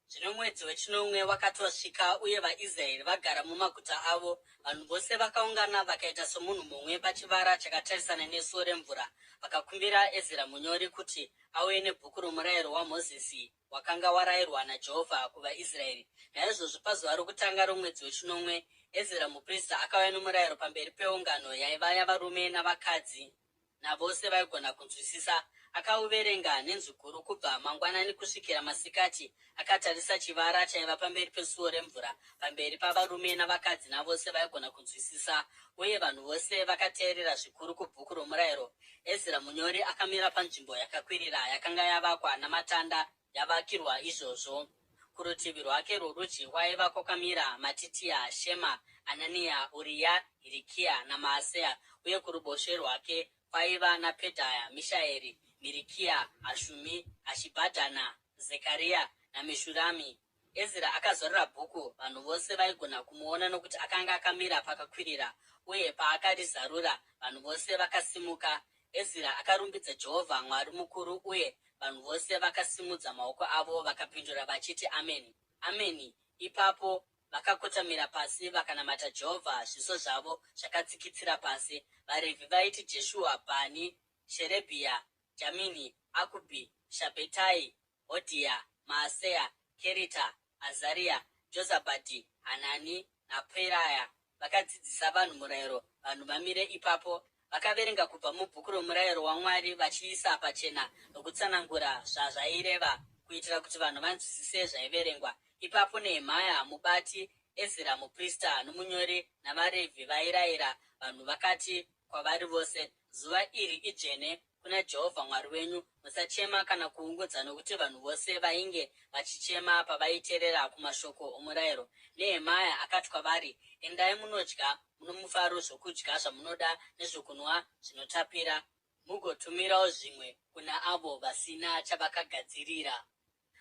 Zvino mwedzi wechinomwe wakati wasvika uye vaIsraeri vagara mumaguta avo, vanhu vose vakaungana vakaita somunhu mumwe pachivara chakatarisana neSuo reMvura. Vakakumbira Ezira munyori kuti auye nebhuku romurayiro waMozisi wakanga warayirwa naJehovha kuvaIsraeri. Naizvozvo pazuva rokutanga romwedzi wechinomwe, Ezira muprista akauya nomurayiro pamberi peungano yaiva yavarume navakadzi navose vaigona kunzwisisa. Akauverenga nenzwi guru kubva mangwanani kusvikira masikati, akatarisa chivara chaiva pamberi peSuo reMvura, pamberi pavarume navakadzi navose vaigona kunzwisisa. Uye vanhu vose vakateerera zvikuru kubhuku romurayiro. Ezira munyori akamira panzvimbo yakakwirira yakanga yavakwa namatanda yavakirwa izvozvo. Kurutivi rwake rworudyi kwaiva kwakamira Matitia, Shema, Anania, Uriya, Hirikia naMaaseya, uye kuruboshwe rwake kwaiva naPedhaya, Mishaeri, Mirikiya, Hashumi, Hashibhadhana, Zekaria naMeshurami. Ezira akazarura bhuku, vanhu vose vaigona kumuona nokuti akanga akamira pakakwirira, uye paakarizarura, vanhu vose vakasimuka. Ezira akarumbidza Jehovha, Mwari mukuru, uye vanhu vose vakasimudza maoko avo vakapindura vachiti, Ameni! Ameni! Ipapo vakakotamira pasi vakanamata Jehovha zviso zvavo zvakatsikitsira pasi. VaRevhi vaiti Jeshua, Bhani, Sherebhia, Jamini, Akubhi, Shabhetai, Hodhia, Maaseya, Kerita, Azaria, Jozabhadhi, Hanani naPeraya vakadzidzisa vanhu murayiro vanhu vamire ipapo. Vakaverenga kubva mubhuku romurayiro waMwari vachiisa pachena nokutsanangura zvazvaireva kuitira kuti vanhu vanzwisise zvaiverengwa. Ipapo Nehemia mubati, Ezira muprista nomunyori navaRevhi vairayira vanhu vakati kwavari vose, Zuva iri idzvene kuna Jehovha Mwari wenyu, musachema kana kuungudza nokuti vanhu vose vainge vachichema pavaiteerera kumashoko omurayiro. Nehemia akati kwavari, Endai munodya munomufaro zvokudya zvamunoda nezvokunwa zvinotapira, mugotumirawo zvimwe kuna avo vasina chavakagadzirira.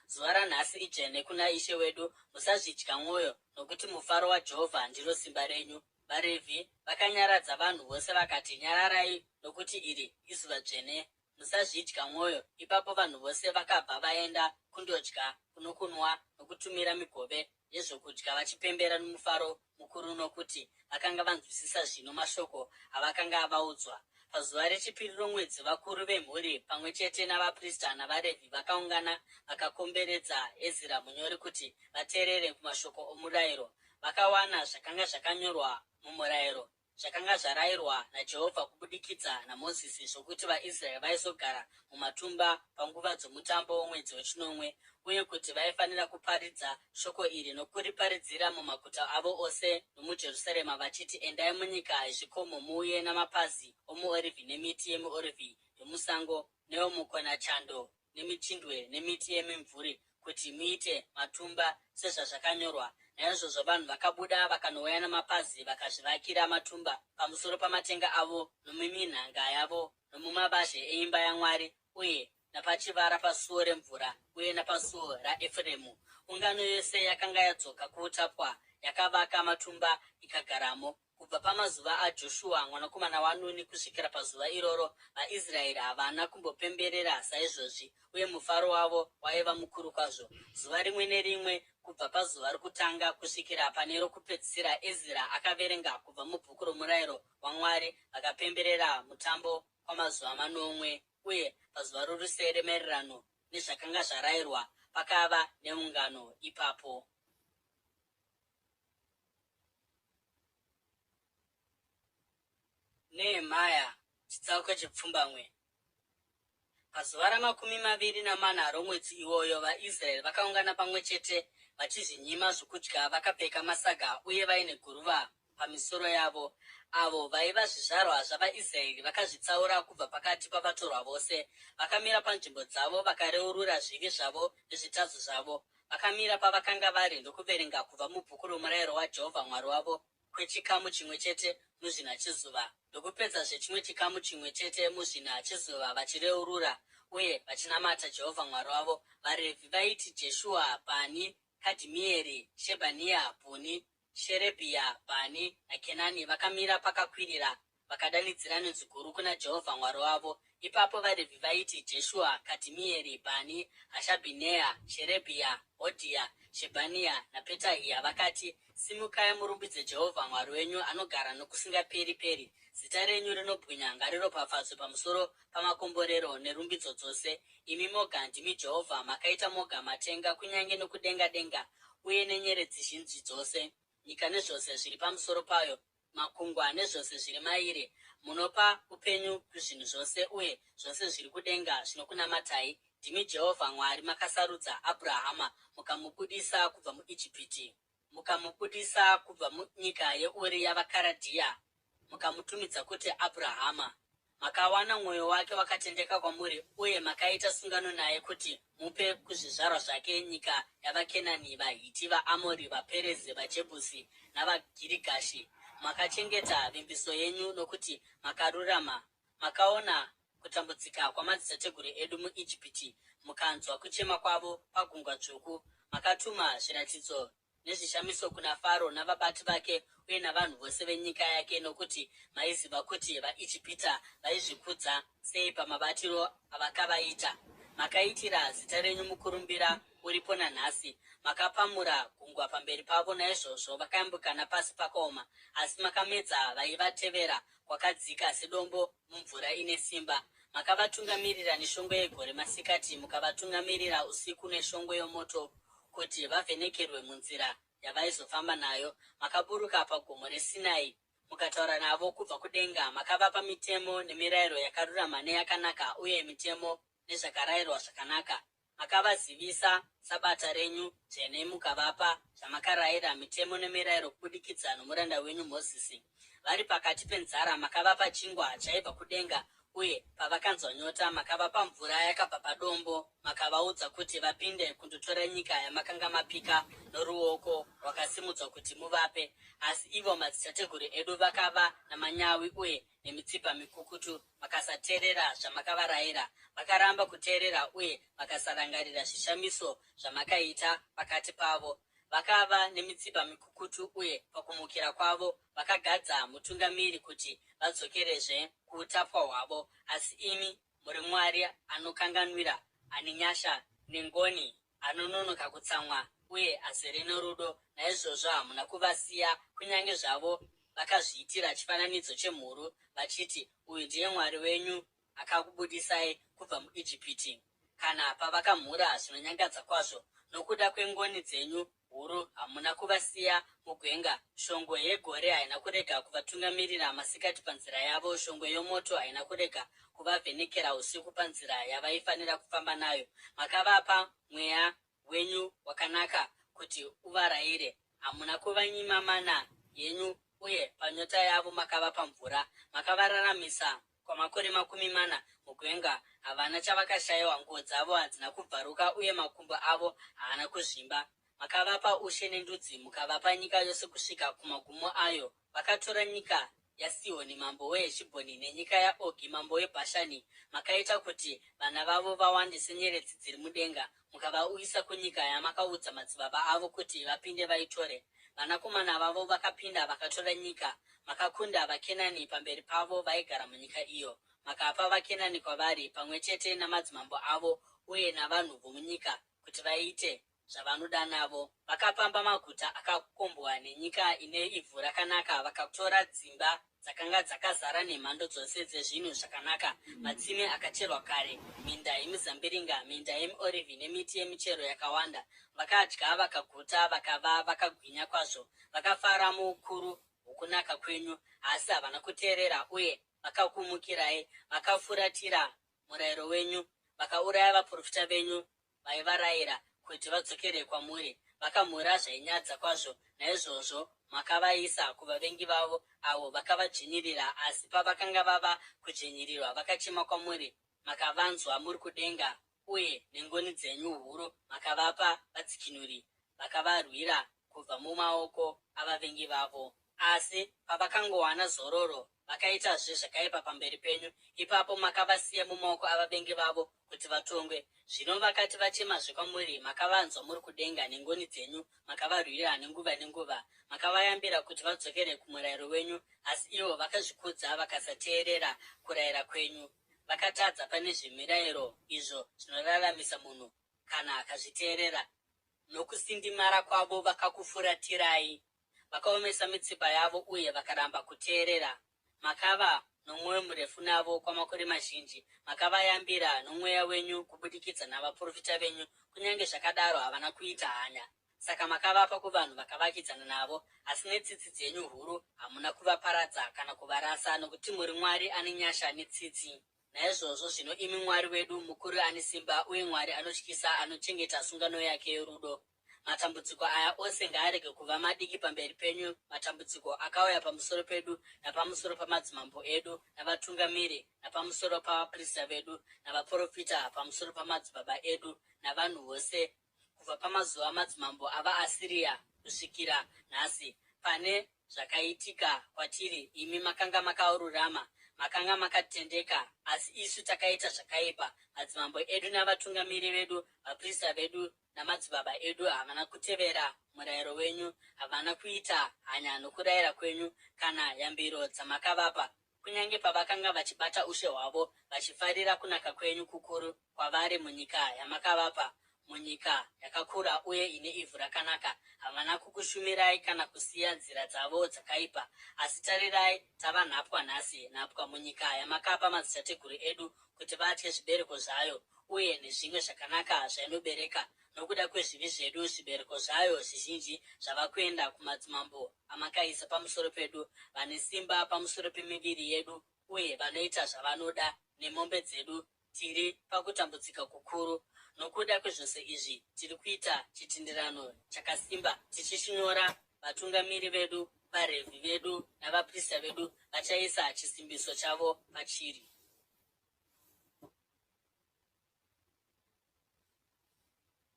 Zuva ranhasi idzvene kuna Ishe wedu, musazvidya mwoyo, nokuti mufaro waJehovha ndiro simba renyu. VaRevhi vakanyaradza vanhu vose vakati, Nyararai, nokuti iri izuva dzvene, musazvidya mwoyo. Ipapo vanhu vose vakabva vaenda kundodya nokunwa nokutumira migove yezvokudya vachipembera nomufaro mukuru nokuti vakanga vanzwisisa zvino mashoko avakanga vaudzwa. Pazuva rechipiri romwedzi vakuru vemhuri pamwe chete navaprista navaRevhi vakaungana vakakomberedza Ezira munyori kuti vateerere kumashoko omurayiro. Vakawana zvakanga zvakanyorwa mumurayiro zvakanga zvarayirwa naJehovha kubudikidza naMozisi zvokuti vaIsraeri vaizogara mumatumba panguva dzomutambo womwedzi wechinomwe uye kuti vaifanira kuparidza shoko iri nokuriparidzira mumaguta avo ose nomuJerusarema vachiti, Endai munyika yezvikomo muuye namapazi omuorivhi nemiti yemiorivhi yomusango neyomukonachando nemichindwe nemiti yemimvuri kuti muite matumba sezvazvakanyorwa. Naizvozvo vanhu vakabuda vakanouya namapazi vakazvivakira matumba pamusoro pamatenga avo nomuminhanga yavo nomumavazhe eimba yaMwari uye napachivara pasuo remvura uye napasuo raEfuremu. Ungano yose yakanga yadzoka kuutapwa yakavaka matumba ikagaramo. Kubva pamazuva aJoshua mwanakomana waNuni kusvikira pazuva iroro, vaIsraeri havana kumbopemberera saizvozvi, uye mufaro wavo waiva mukuru kwazvo. Zuva rimwe nerimwe, kubva pazuva rokutanga kusvikira pane rokupedzisira, Ezira akaverenga kubva mubhuku romurayiro waMwari, vakapemberera mutambo kwamazuva manomwe, uye pazuva rorusere maererano nezvakanga zvarayirwa, pakava neungano ipapo. Nehemia chitsauko chepfumbamwe. Pazuva ramakumi maviri namana romwedzi iwoyo vaIsraeri vakaungana pamwe chete vachizvinyima zvokudya vakapfeka masaga uye vaine guruva pamisoro yavo. Avo vaiva zvizvarwa zvavaIsraeri vakazvitsaura kubva pakati pavatorwa vose. Vakamira panzvimbo dzavo vakareurura zvivi zvavo nezvitadzo zvavo. Vakamira pavakanga vari ndokuverenga kubva mubhuku romurayiro waJehovha Mwari wavo kwechikamu chimwe chete muzvina chezuva, ndokupedzazve chimwe chikamu chimwe chete muzvina chezuva vachireurura uye vachinamata Jehovha Mwari wavo. VaRevhi vaiti Jeshua, Bhani, Kadhimieri, Shebhania, Bhuni, Sherebhia, Bhani, naKenani vakamira pakakwirira vakadanidzira nenzwi guru kuna Jehovha Mwari wavo. Ipapo vaRevhi vaiti Jeshua, Kadhimieri, Bhani, Hashabhineya, Sherebhia, Hodhia, Shebhania naPetahia vakati, Simukai murumbidze Jehovha Mwari wenyu anogara nokusingaperi-peri. Zita renyu rinobwinya ngariropafadzwe pamusoro pamakomborero nerumbidzo dzose. Imi moga ndimi Jehovha, makaita moga matenga kunyange nokudenga-denga, uye nenyeredzi zhinji dzose, nyika nezvose zviri pamusoro payo, makungwa nezvose zviri mairi. Munopa upenyu kuzvinhu zvose, uye zvose zviri kudenga zvinokunamatai. Ndimi Jehovha Mwari, makasarudza Abhurahama mukamubudisa kubva muIjipiti, mukamubudisa kubva munyika yeUri yavaKaradhiya, mukamutumidza kuti Abhurahama. Makawana mwoyo wake wakatendeka kwamuri uye makaita sungano naye kuti mupe kuzvizvarwa zvake nyika yavaKenani, vaHiti, vaAmori, vaPerezi, vaJebhusi navaGirigashi. Makachengeta vimbiso yenyu nokuti makarurama. Makaona kutambudzika kwamadzitateguru edu muIjipiti mukanzwa kuchema kwavo paGungwa Dzvuku. Makatuma zviratidzo nezvishamiso kuna Faro navabati vake uye navanhu vose venyika yake, nokuti maiziva kuti vaIjipita vaizvikudza sei pamabatiro avakavaita. Makaitira zita renyu mukurumbira uripo nanhasi. Makapamura gungwa pamberi pavo, naizvozvo vakayambuka napasi pakaoma, asi makamedza vaivatevera kwakadzika sedombo mumvura ine simba. Makavatungamirira neshongwe yegore masikati, mukavatungamirira usiku neshongwe yomoto kuti vavhenekerwe munzira yavaizofamba nayo. Makaburuka pagomo reSinai mukataura navo kubva kudenga. Makavapa mitemo nemirayiro yakarurama neyakanaka uye mitemo nezvakarayirwa zvakanaka. Makavazivisa Sabata renyu dzvene mukavapa zvamakarayira, mitemo nemirayiro kubudikidza nomuranda wenyu Mozisi. Vari pakati penzara makavapa chingwa chaibva kudenga, uye pavakanzwa nyota makavapa mvura yakabva padombo. Makavaudza kuti vapinde kundotora nyika yamakanga mapika noruoko rwakasimudzwa kuti muvape. Asi ivo madzitateguru edu vakava namanyawi uye nemitsipa mikukutu, vakasateerera zvamakavarayira. Vakaramba kuteerera uye vakasarangarira zvishamiso zvamakaita pakati pavo. Vakava nemitsipa mikukutu uye pakumukira kwavo vakagadza mutungamiri kuti vadzokerezve kuutapwa hwavo. Asi imi muri Mwari anokanganwira, ane nyasha nengoni, anononoka kutsamwa uye azere norudo. Naizvozvo hamuna kuvasiya, kunyange zvavo vakazviitira chifananidzo chemhuru vachiti, Uyu ndiye Mwari wenyu akakubudisai kubva muIjipiti. Kana pavakamhura zvinonyangadza kwazvo, nokuda kwengoni dzenyu huru hamuna kuvasiya mugwenga. Shongwe yegore haina kurega kuvatungamirira masikati panzira yavo, shongwe yomoto haina kurega kuvavhenekera usiku panzira yavaifanira kufamba nayo. Makavapa mweya wenyu wakanaka kuti uvarayire, hamuna kuvanyima mana yenyu, uye panyota yavo makavapa mvura. Makavararamisa kwamakore 40 mugwenga, havana chavakashayiwa, nguo dzavo hadzina kubvaruka uye makumbo avo haana kuzvimba. Makavapa ushe nendudzi, mukavapa nyika yose kusvika kumagumo ayo. Vakatora nyika yaSihoni mambo weHeshibhoni nenyika yaOgi mambo weBhashani. Makaita kuti vana vavo vawande senyeredzi dziri mudenga, mukavauyisa kunyika yamakaudza madzibaba avo kuti vapinde vaitore. Vanakomana vavo vakapinda vakatora nyika. Makakunda vaKenani pamberi pavo vaigara munyika iyo. Makapa vaKenani kwavari, pamwe chete namadzimambo avo uye navanhu vomunyika, kuti vaite zvavanoda navo. Vakapamba maguta akakombwa nenyika ine ivhu rakanaka, vakatora dzimba dzakanga dzakazara nemhando dzose dzezvinhu zvakanaka, matsime akacherwa kare, minda yemizambiringa, minda yemiorivhi nemiti yemichero yakawanda. Vakadya vakaguta, vakava vakagwinya kwazvo, vakafara muukuru hwokunaka kwenyu. Asi havana kuteerera uye vakakumukirai, vakafuratira murayiro wenyu, vakauraya vaprofita venyu vaivarayira kuti vadzokere kwamuri. Vakamhura zvainyadza kwazvo, naizvozvo makavaisa kuvavengi vavo, avo vakavadzvinyirira. Asi pavakanga vava kudzvinyirirwa, vakachema kwamuri, makavanzwa muri kudenga, uye nengoni dzenyu huru makavapa vadzikinuri, vakavarwira kubva mumaoko avavengi vavo. Asi pavakangowana zororo, vakaitazve zvakaipa pamberi penyu. Ipapo makavasiya mumaoko avavengi vavo kuti vatongwe. Zvino vakati vachemazve kwamuri, makavanzwa muri kudenga, nengoni dzenyu makavarwira nenguva nenguva. Makavayambira kuti vadzokere kumurayiro wenyu, asi ivo vakazvikudza vakasateerera kurayira kwenyu. Vakatadza pane zvemirayiro izvo zvinoraramisa munhu kana akazviteerera. Nokusindimara kwavo vakakufuratirai. Vakaomesa mitsipa yavo uye vakaramba kuteerera. Makava nomwoyo murefu navo kwamakore mazhinji. Makavayambira noMweya wenyu kubudikidza navaprofita venyu, kunyange zvakadaro havana kuita hanya. Saka makavapa kuvanhu vakavakidzana navo, asi netsitsi dzenyu huru hamuna kuvaparadza kana kuvarasa, nokuti muri Mwari ane nyasha netsitsi. Naizvozvo zvino, imi Mwari wedu, mukuru ane simba uye Mwari anotyisa anochengeta sungano yake yorudo, Matambudziko aya ose ngaarege kuva madiki pamberi penyu, matambudziko akauya pamusoro pedu, napamusoro pamadzimambo edu, navatungamiri, napamusoro pavaprista vedu, navaprofita, pamusoro pamadzibaba edu, navanhu vose, kubva pamazuva amadzimambo avaAsiria kusvikira nhasi. Pane zvakaitika kwatiri, imi makanga makarurama, makanga makatendeka, asi isu takaita zvakaipa. Madzimambo edu navatungamiri vedu, vaprista vedu namadzibaba edu havana kutevera murayiro wenyu, havana kuita hanya nokurayira kwenyu kana yambiro dzamakavapa, kunyange pavakanga vachibata ushe hwavo, vachifarira kunaka kwenyu kukuru kwavari munyika yamakavapa, munyika yakakura uye ine ivhu rakanaka. Havana kukushumirai kana kusiya nzira dzavo dzakaipa. Asi tarirai, tava nhapwa nhasi, nhapwa munyika yamakapa madzitateguru edu kuti vadye zvibereko zvayo uye nezvimwe zvakanaka zvainobereka. Nokuda kwezvivi zvedu, zvibereko zvayo zvizhinji zvava kuenda kumadzimambo amakaisa pamusoro pedu, vane simba pamusoro pemiviri yedu uye vanoita zvavanoda nemombe dzedu. Tiri pakutambudzika kukuru. Nokuda kwezvose izvi, tiri kuita chitenderano chakasimba tichichinyora. Vatungamiri vedu, vaRevhi vedu navaprista vedu vachaisa chisimbiso chavo pachiri.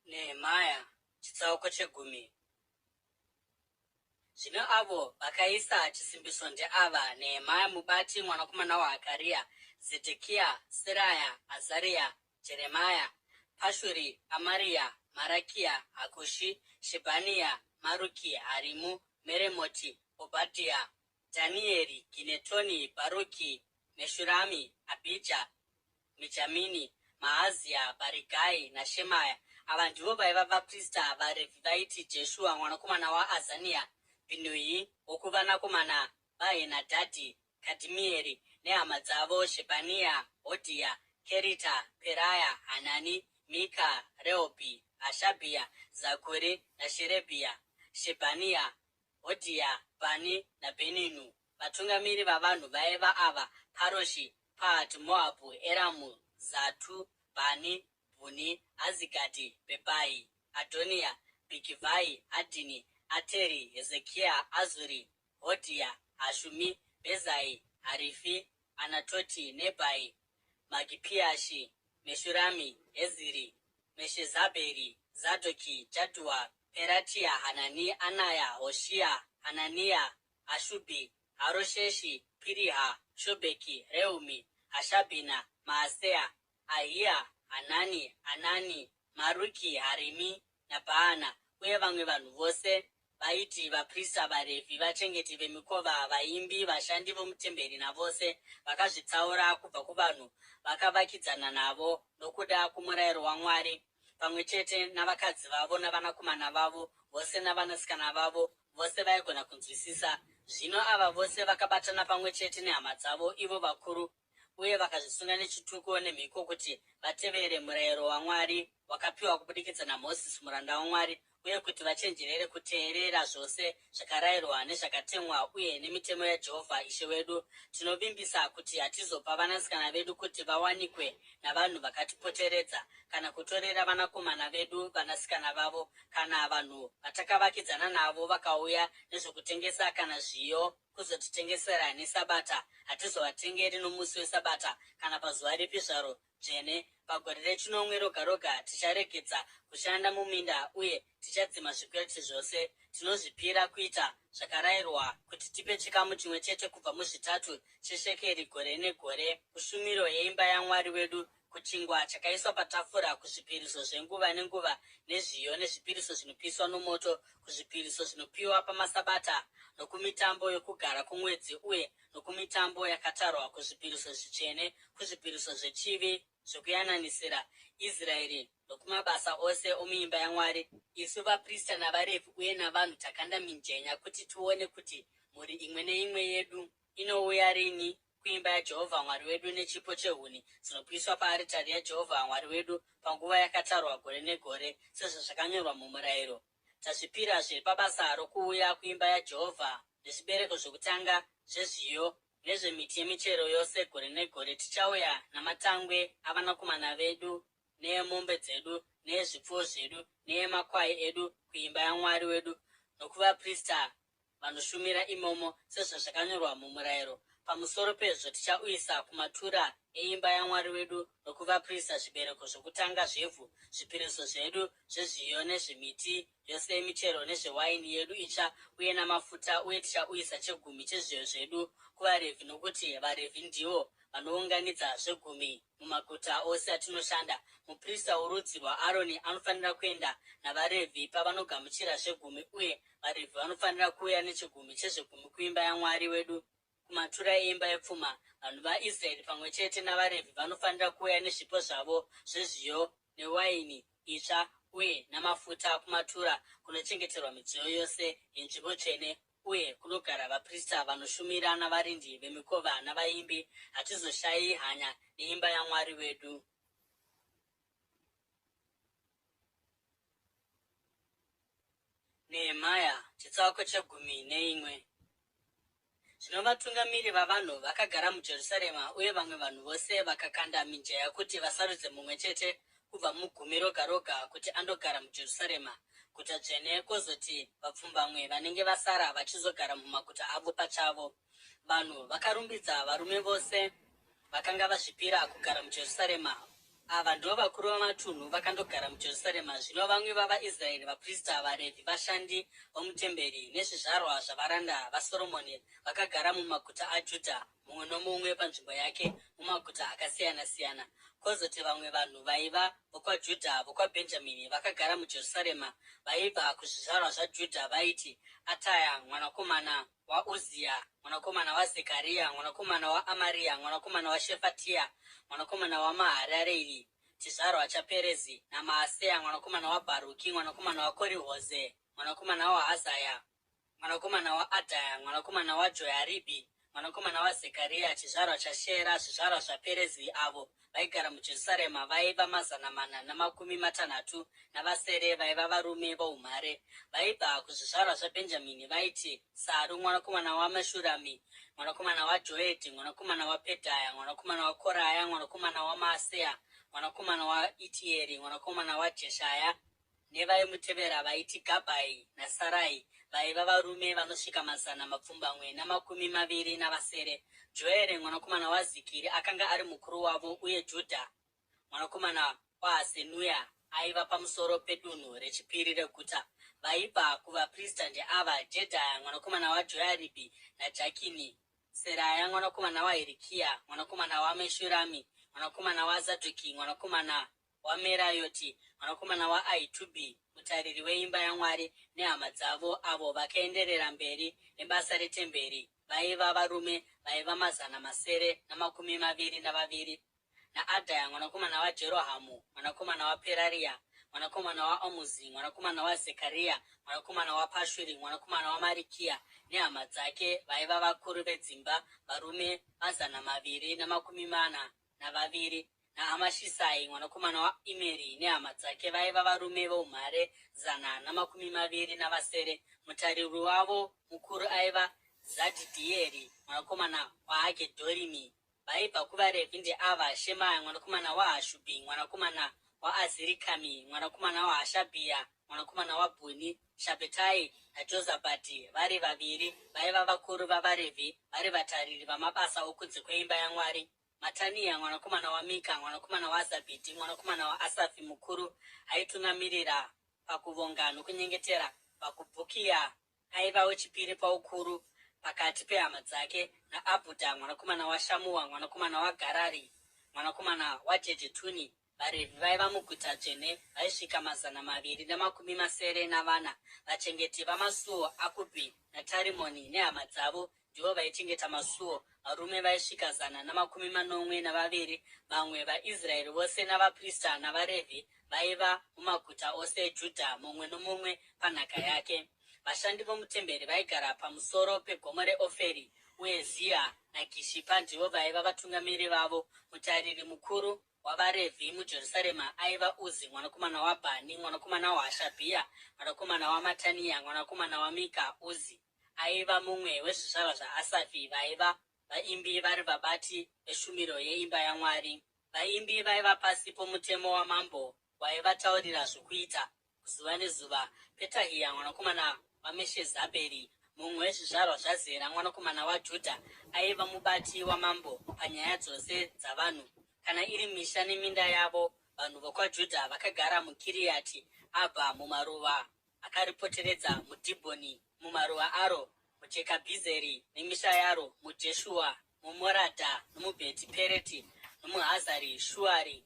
Nehemia chitsauko chegumi. Zvino avo vakaisa chisimbiso ndeava, Nehemia mubati mwanakomana waHakaria, Zedhekia, Seraya, Azaria, Jeremia, Pashuri, Amaria, Marakia, Hakushi, Shebhania, Maruki, Harimu, Meremoti, Obhadhia, Dhanieri, Ginetoni, Bharuki, Meshurami, Abhija, Mijamini, Maazia, Bharigai naShemaya. Ava ndivo vaiva vaprista, vaRevhi vaiti Jeshua mwanakomana waAzania, Bhinui wokuvanakomana vaHenadhadhi, Kadhimieri nehama dzavo, Shebhania, Hodhia, Kerita, Peraya, Hanani, Mika, Rehobhi, Hashabhia, Zakuri naSherebhia, Shebhania, Hodhia, Bhani naBheninu. Vatungamiri vavanhu vaiva ava, Paroshi, Pahati-Moabhu, Eramu, Zatu, Bhani, Bhuni, Azigadhi, Bhebhai, Adhoniya, Bhigivhai, Adhini, Ateri, Hezekia, Azuri, Hodhia, Hashumi, Bhezai, Harifi, Anatoti, Nebhai, Magipiashi, Meshurami, Heziri, Meshezabheri, Zadhoki, Jadhua, Peratia, Hanani, Anaya, Hoshia, Hanania, Hashubhi, Harosheshi, Piriha, Shobheki, Rehumi, Hashabhina, Maaseya, Ahiya, Hanani, Anani, Maruki, Harimi naBhaana, uye vamwe vanhu vose vaiti vaprista, vaRevhi, vachengeti vemikova, vaimbi, vashandi vomutemberi navose vakazvitsaura kubva kuvanhu vakavakidzana navo nokuda kwomurayiro waMwari, pamwe chete navakadzi vavo navanakomana vavo vose navanasikana vavo vose vaigona kunzwisisa. Zvino ava vose vakabatana pamwe chete nehama dzavo ivo vakuru, uye vakazvisunga nechituko nemhiko kuti vatevere murayiro waMwari wakapiwa kubudikidza naMozisi muranda waMwari, uye kuti vachenjerere kuteerera zvose zvakarayirwa nezvakatemwa uye nemitemo yaJehovha Ishe wedu. Tinovimbisa kuti hatizopa vanasikana vedu kuti vawanikwe navanhu vakatipoteredza, kana kutorera vanakomana vedu vanasikana vavo, kana vanhu vatakavakidzana navo vakauya nezvokutengesa kana zviyo kuzotitengesera neSabata, hatizovatengeri nomusi weSabata kana pazuva ripi zvaro dzvene. Pagore rechinomwe roga roga ticharegedza kushanda muminda uye tichadzima zvikwereti zvose. Tinozvipira kuita zvakarayirwa kuti tipe chikamu chimwe chete kubva muzvitatu cheshekeri gore negore kushumiro yeimba yaMwari wedu, kuchingwa chakaiswa patafura, kuzvipiriso zvenguva nenguva nezviyo nezvipiriso zvinopiswa nomoto, kuzvipiriso zvinopiwa pamaSabata nokumitambo yokugara kwomwedzi uye nokumitambo yakatarwa, kuzvipiriso zvitsvene, kuzvipiriso zvechivi zvokuyananisira Israeri nokumabasa ose omuimba yaMwari. Isu vaprista navaRevhi uye navanhu takanda mijenya kuti tione kuti mhuri imwe neimwe yedu inouya rini kuimba yaJehovha Mwari wedu nechipo chehuni dzinopiswa paaritari yaJehovha Mwari wedu panguva yakatarwa gore negore sezvazvakanyorwa mumurayiro. Tazvipirazve pabasa rokuuya kuimba yaJehovha nezvibereko zvokutanga zvezviyo nezvemiti yemichero yose gore negore. Tichauya namatangwe avanakomana vedu neemombe dzedu neezvipfuwo zvedu neemakwai edu kuimba yaMwari wedu nokuvaprista vanoshumira imomo sezvazvakanyorwa mumurayiro. Pamusoro pezvo tichauyisa kumatura eimba yaMwari wedu nokuvaprista zvibereko zvokutanga zvevhu, zvipiriso zvedu zvezviyo nezvemiti yose yemichero nezvewaini yedu itsva uye namafuta, uye tichauyisa chegumi chezviyo zvedu kuvaRevhi, nokuti vaRevhi ndivo vanounganidza zvegumi mumaguta ose atinoshanda. Muprista worudzi rwaAroni anofanira kuenda navaRevhi pavanogamuchira zvegumi, uye vaRevhi vanofanira kuuya nechegumi chezvegumi kuimba yaMwari wedu, kumatura eimba yepfuma. Vanhu vaIsraeri pamwe chete navaRevhi vanofanira kuuya nezvipo zvavo zvezviyo newaini itsva uye namafuta kumatura kunochengeterwa midziyo yose yenzvimbo tsvene uye kunogara vaprista vanoshumira navarindi vemikova navaimbi. Hatizoshayi hanya neimba yaMwari wedu. Nehemia chitsauko chegumi neimwe. Zvino vatungamiri vavanhu vakagara muJerusarema uye vamwe vanhu vose vakakanda mijenya kuti vasarudze mumwe chete kubva mugumi roga roga kuti andogara muJerusarema, guta dzvene, kwozoti vapfumbamwe vanenge vasara vachizogara mumaguta avo pachavo. Vanhu vakarumbidza varume vose vakanga vazvipira kugara muJerusarema. Ava ndivo vakuru vamatunhu vakandogara muJerusarema. Zvino vamwe vavaIsraeri, vaprista, vaRevhi, vashandi vomutemberi, nezvizvarwa zvavaranda vaSoromoni vakagara mumaguta aJudha, mumwe nomumwe panzvimbo yake mumaguta akasiyana-siyana. Kwozoti vamwe vanhu vaiva vokwaJudha, vokwaBhenjamini vakagara muJerusarema, vaibva kuzvizvarwa zvaJudha vaiti, Ataya mwanakomana waUzia, mwanakomana waZekaria, mwanakomana waAmaria, mwanakomana waShefatia, mwanakomana waMaharareri, chizvarwa chaPerezi, naMaaseya mwanakomana waBharuki, mwanakomana waKorihoze, mwanakomana waHazaya, mwanakomana waAdhaya, mwanakomana waJoyaribhi, mwanakomana waZekaria, chizvarwa chaShera, zvizvarwa zvaPerezi, avo vaigara muJerusarema vaiva 467 vaiva varume voumhare. Vaibva kuzvizvarwa zvaBhenjamini vaiti Saru mwanakomana waMeshurami, mwanakomana waJoedhi, mwanakomana waPedhaya, mwanakomana waKoraya, mwanakomana waMaaseya, mwanakomana waItieri, mwanakomana waJeshaya, nevaimutevera vaiti Gabhai naSarai vaiva varume vanosvika 726. Joere mwanakomana waZikiri akanga ari mukuru wavo, uye Judha mwanakomana waHasenuya aiva pamusoro pedunhu rechipiri reguta. Vaibva kuvaprista ndeava, Jedhaya mwanakomana waJoyaribhi naJakini, Seraya mwanakomana waHirikiya, mwanakomana waMeshurami, mwanakomana waZadhoki, mwanakomana waMerayoti, mwanakomana waAhitubhi, mutariri weimba yaMwari, nehama dzavo, avo vakaenderera mberi nebasa retemberi, vaiva varume vaiva 622. NaAdhaya mwanakomana waJerohamu, mwanakomana waPeraria, mwanakomana waAmuzi, mwanakomana waZekaria, mwanakomana waPashuri, mwanakomana waMarikiya, nehama dzake vaiva vakuru vedzimba, varume 242. NaAmashisai mwanakomana waImeri nehama dzake vaiva varume voumhare 127. Mutariri wavo mukuru aiva Zadhidhieri mwanakomana waHagedhorimi. Vaibva kuvaRevhi ndeava, Shemaya mwanakomana waHashubhi, mwanakomana waAzirikami, mwanakomana waHashabhia, mwanakomana waBhuni, Shabhetai naJozabhadhi vari vaviri vaiva vakuru vavaRevhi vari vatariri vamabasa okunze kweimba yaMwari. Matania mwanakomana waMika, mwanakomana waZabhidhi, mwanakomana waAsafi mukuru, aitungamirira pakuvonga nokunyengetera. Bhakubhukia aiva wechipiri paukuru pakati pehama dzake, naAbhudha mwanakomana waShamua, mwanakomana waGarari, mwanakomana waJedhutuni. VaRevhi vaiva muguta dzvene vaisvika 274. Vachengeti vamasuo Akubhi naTarimoni nehama dzavo ndivo vaichengeta masuo, varume vaisvika 772. Vamwe vaIsraeri vose navaprista navaRevhi vaiva mumaguta ose eJudha, mumwe nomumwe panhaka yake. Vashandi vomutemberi vaigara pamusoro pegomo reOferi, uye Ziha naGishipa ndivo vaiva vatungamiri vavo. Mutariri mukuru wavaRevhi muJerusarema aiva Uzi mwanakomana waBhani, mwanakomana waHashabhia, mwanakomana waMatania, mwanakomana waMika. Uzi aiva mumwe wezvizvarwa zvaAsafi vaiva vaimbi vari vabati veshumiro yeimba yaMwari. Vaimbi vaiva pasi pomutemo wamambo waivataurira zvokuita zuva nezuva. Petahia mwanakomana waMeshezabheri, mumwe wezvizvarwa zvaZera mwanakomana waJudha, aiva mubati wamambo panyaya dzose dzavanhu. Kana iri misha neminda yavo, vanhu vokwaJudha vakagara muKiriati Abha mumaruwa akaripoteredza, muDhibhoni mumaruwa aro, muJekabhizeri nemisha yaro, muJeshua, muMoradha nomuBheti Pereti, nomuHazari Shuari,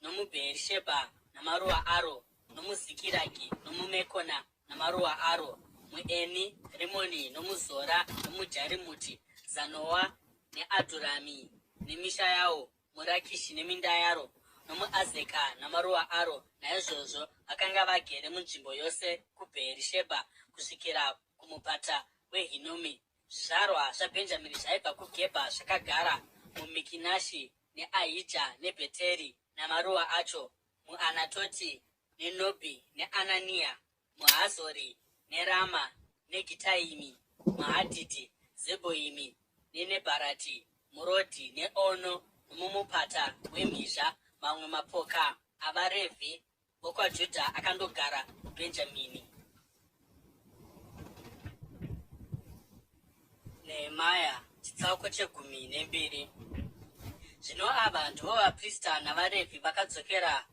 nomuBheerishebha namaruwa aro, nomuZikiragi nomuMekona namaruwa aro, muEni Rimoni nomuZora nomuJarimuti, Zanoa neAdhurami nemisha yawo, muRakishi neminda yaro, nomuAzeka namaruwa aro. Naizvozvo vakanga vagere munzvimbo yose kuBheerishebha kusvikira kumupata weHinomi. Zvizvarwa zvaBhenjamini zvaibva kuGebha zvakagara muMikinashi neAhija neBheteri namaruwa acho, muAnatoti neNobhi neAnania, muHazori neRama neGitaimi, muHadhidhi, Zebhoimi neNebharati, muRodhi neOno nomumupata weMhizha. Mamwe mapoka avaRevhi vokwaJudha akandogara muBhenjamini. Nehemia chitsauko chegumi nembiri. Zvino ava ndivo vaprista navaRevhi vakadzokera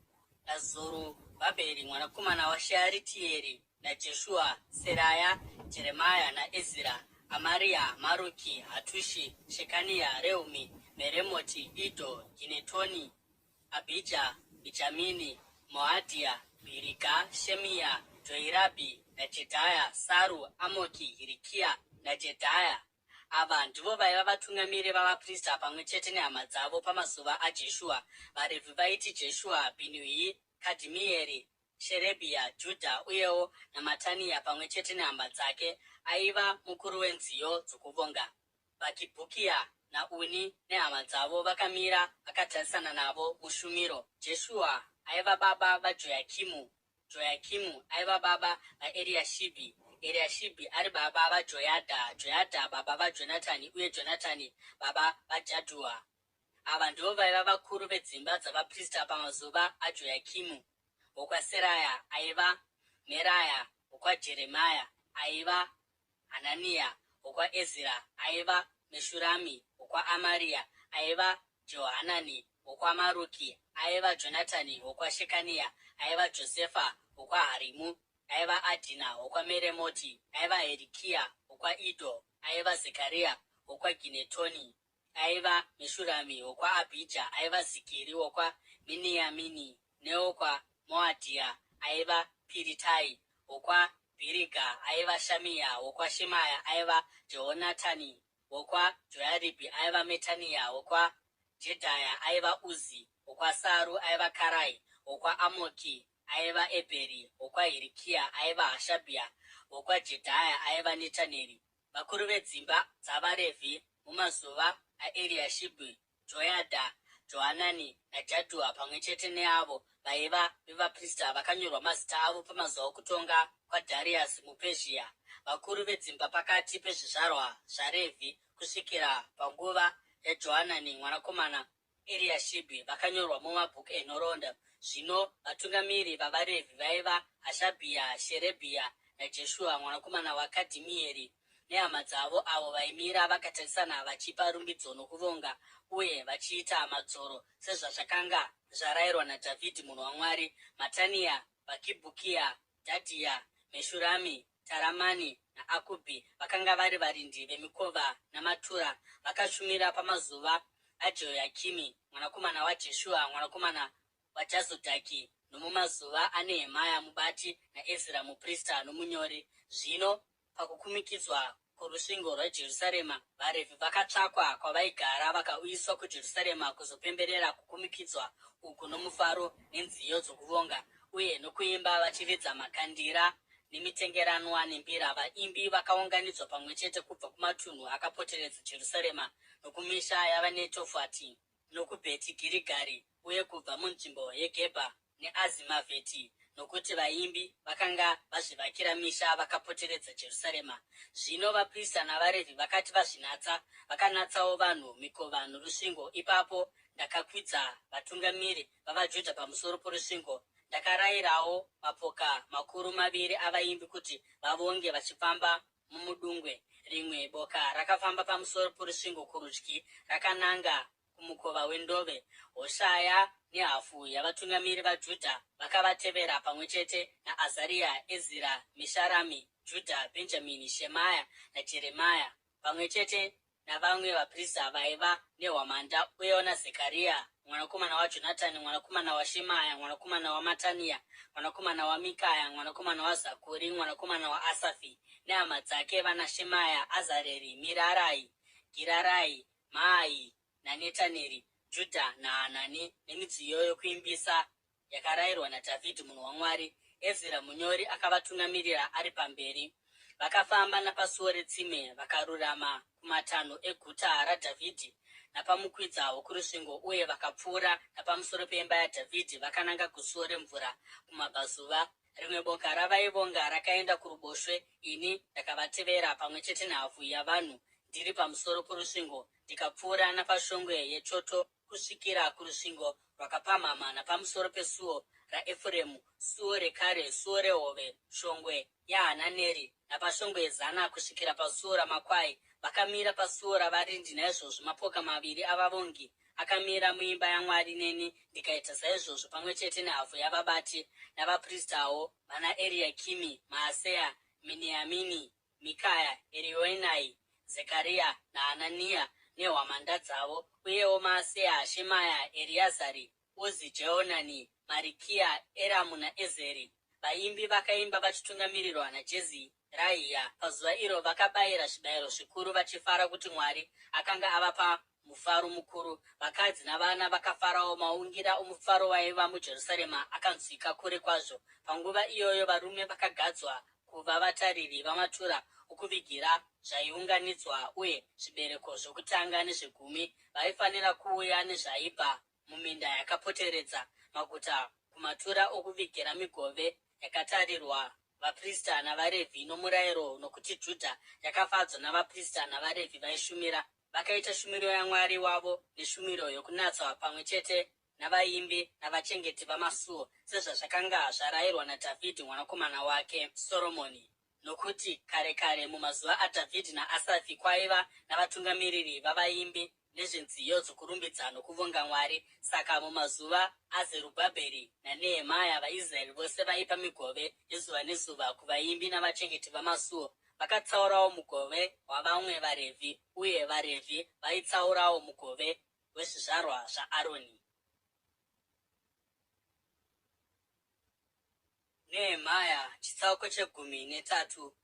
naZorubhabheri mwanakomana waShearitieri naJeshua, Seraya, Jeremia naEzira, Amaria, Maruki, Hatushi, Shekania, Rehumi, Meremoti, Idho, Ginetoni, Abhija, Mijamini, Moadhia, Bhiriga, Shemia, Joirabhi naJedhaya, Saru, Amoki, Hirikia naJedhaya. Ava ndivo vaiva vatungamiri vavaprista pamwe chete nehama dzavo pamazuva aJeshua. VaRevhi vaiti Jeshua, Bhinui, Kadhimieri, Sherebhia, Judha uyewo naMatania pamwe chete nehama dzake, aiva mukuru wenziyo dzokuvonga. Bhakibhukia naUni nehama dzavo vakamira vakatarisana navo mushumiro. Jeshua aiva baba vaJoyakimu, Joyakimu aiva baba vaEriashibhi, Eriashibhi ari baba vaJoyadha, Joyadha baba vaJonatani uye Jonatani baba vaJadhua. Ava ndivo vaiva vakuru vedzimba dzavaprista pamazuva aJoyakimu. WokwaSeraya aiva Meraya, wokwaJeremia aiva Hanania, wokwaEzira aiva Meshurami, wokwaAmaria aiva Jehohanani, wokwaMaruki aiva Jonatani, wokwaShekania aiva Josefa, wokwaHarimu. aiva Adhina wokwaMeremoti, aiva Herikiya wokwaIdho, aiva Zekaria wokwaGinetoni, aiva Meshurami wokwaAbhija, aiva Zikiri wokwaMiniyamini newokwaMoadhia, aiva Piritai wokwaBhiriga, aiva Shamiya wokwaShemaya, aiva Jehonatani wokwaJoyaribhi, aiva Metania wokwaJedhaya, aiva Uzi wokwaSaru, aiva Karai wokwaAmoki, aiva Ebheri wokwaHirikia, aiva Hashabhia wokwaJedhaya, aiva Netaneri. Vakuru vedzimba dzavaRevhi mumazuva aEriashibhi, Joyadha, Johanani naJadhua pamwe chete neavo vaiva vevaprista vakanyorwa mazita avo pamazuva okutonga kwaDhariasi muPezhia, vakuru vedzimba pakati pezvizvarwa zvaRevhi kusvikira panguva yaJohanani mwanakomana Eriashibhi vakanyorwa mumabhuku enhoroondo. Zvino vatungamiri vavaRevhi vaiva Hashabhia, Sherebhia, naJeshua mwanakomana waKadhimieri, nehama dzavo, avo vaimira vakatarisana vachipa rumbidzo nokuvonga uye vachiita madzoro sezvazvakanga zvarayirwa naDhavhidhi munhu waMwari, Matania, Bhakibhukia, Dhadhia, Meshurami, Taramani naAkubhi vakanga vari varindi vemikova namatura, vakashumira pamazuva aJehoyakimi mwanakomana waJeshua mwanakomana waJazodhaki nomumazuva aNehemia mubati naEzra muprista nomunyori. Zvino pakukumikidzwa kworusvingo rweJerusarema, vaRevhi vakatsvakwa kwavaigara vakauyiswa kuJerusarema kuzopemberera kukumikidzwa uku nomufaro nenziyo dzokuvonga uye nokuimba vachiridza makandira nemitengeranwa nembira. Vaimbi vakaunganidzwa pamwe chete kubva kumatunhu akapoteredza Jerusarema nokumisha yavaNetofati nokuBheti Girigari uye kubva munzvimbo yeGebha neAzimavheti, nokuti vaimbi vakanga vazvivakira misha vakapoteredza Jerusarema. Zvino vaprista navaRevhi vakati vazvinatsa, vakanatsawo vanhu, mikova norusvingo. Ipapo ndakakwidza vatungamiri vavaJudha pamusoro porusvingo, ndakarayirawo mapoka makuru maviri avaimbi kuti vavonge vachifamba mumudungwe. Rimwe boka rakafamba pamusoro porusvingo kurudyi rakananga kumukova wendove. Hoshaya nehafu yavatungamiri vaJudha vakavatevera pamwe chete naAzaria, Ezira, Mesharami, Judha, Bhenjamini, Shemaya naJeremia, pamwe chete navamwe vaprista vaiva nehwamanda, uyewo naZekaria mwanakomana waJonatani, mwanakomana waShemaya, mwanakomana waMatania, mwanakomana waMikaya, mwanakomana waZakuri, mwanakomana waAsafi, nehama dzake vanaShemaya, Azareri, Mirarai, Girarai, Maai naNetaneri, Judha naHanani, nemidziyo yokuimbisa yakarayirwa naDhavhidhi munhu waMwari. Ezira munyori akavatungamirira ari pamberi. Vakafamba napasuo retsime vakarurama kumatanho eguta raDhavhidhi napamukwidza wokurusvingo uye vakapfuura napamusoro peimba yaDhavhidhi vakananga kusuo remvura kumabvazuva. Rimwe boka ravaivonga rakaenda kuruboshwe, ini ndakavatevera pamwe chete nehafu yavanhu ndiri pamusoro porusvingo, ndikapfuura napashongwe yechoto kusvikira kurusvingo rwakapamhama napamusoro pesuo raEfuremu, suo rekare, suo rehove, shongwe yaHananeri, napashongwe yezana kusvikira pasuo ramakwai. Vakamira pasuo ravarindi. Naizvozvo mapoka maviri avavongi akamira muimba yaMwari neni ndikaita saizvozvo pamwe chete nehafu yavabati navapristawo vanaEriakimi, Maaseya, Miniamini, Mikaya, Erioenai, Zekaria naHanania nehwamanda dzavo, uyewo Maaseya, Shemaya, Eriazari, Uzi, Jehonani, Marikiya, Eramu naEzeri. Vaimbi vakaimba vachitungamirirwa naJezirahiya. Pazuva iro vakabayira zvibayiro zvikuru vachifara kuti Mwari akanga avapa mufaro mukuru. Vakadzi navana vakafarawo. Maungira omufaro waiva muJerusarema akanzwika kure kwazvo. Panguva iyoyo varume vakagadzwa kuva vatariri vamatura okuvigira zvaiunganidzwa uye zvibereko zvokutanga nezvegumi vaifanira kuuya nezvaibva muminda yakapoteredza maguta kumatura okuvigira migove yakatarirwa vaprista navaRevhi nomurayiro, nokuti Judha yakafadzwa navaprista navaRevhi vaishumira. Vakaita shumiro yaMwari wavo neshumiro yokunatswa pamwe chete navaimbi navachengeti vamasuo, sezvazvakanga zvarayirwa naDhavhidhi mwanakomana wake Soromoni. Nokuti kare kare mumazuva aDhavhidhi naAsafi kwaiva navatungamiriri vavaimbi. nezvenziyo dzokurumbidza nokuvonga Mwari. Saka mumazuva aZerubhabheri naNehemia vaIsraeri vose vaipa migove yezuva nezuva kuvaimbi navachengeti vamasuo. Vakatsaurawo mugove wavamwe vaRevhi, uye vaRevhi vaitsaurawo mugove wezvizvarwa zvaAroni. Nehemia chitsauko chegumi netatu.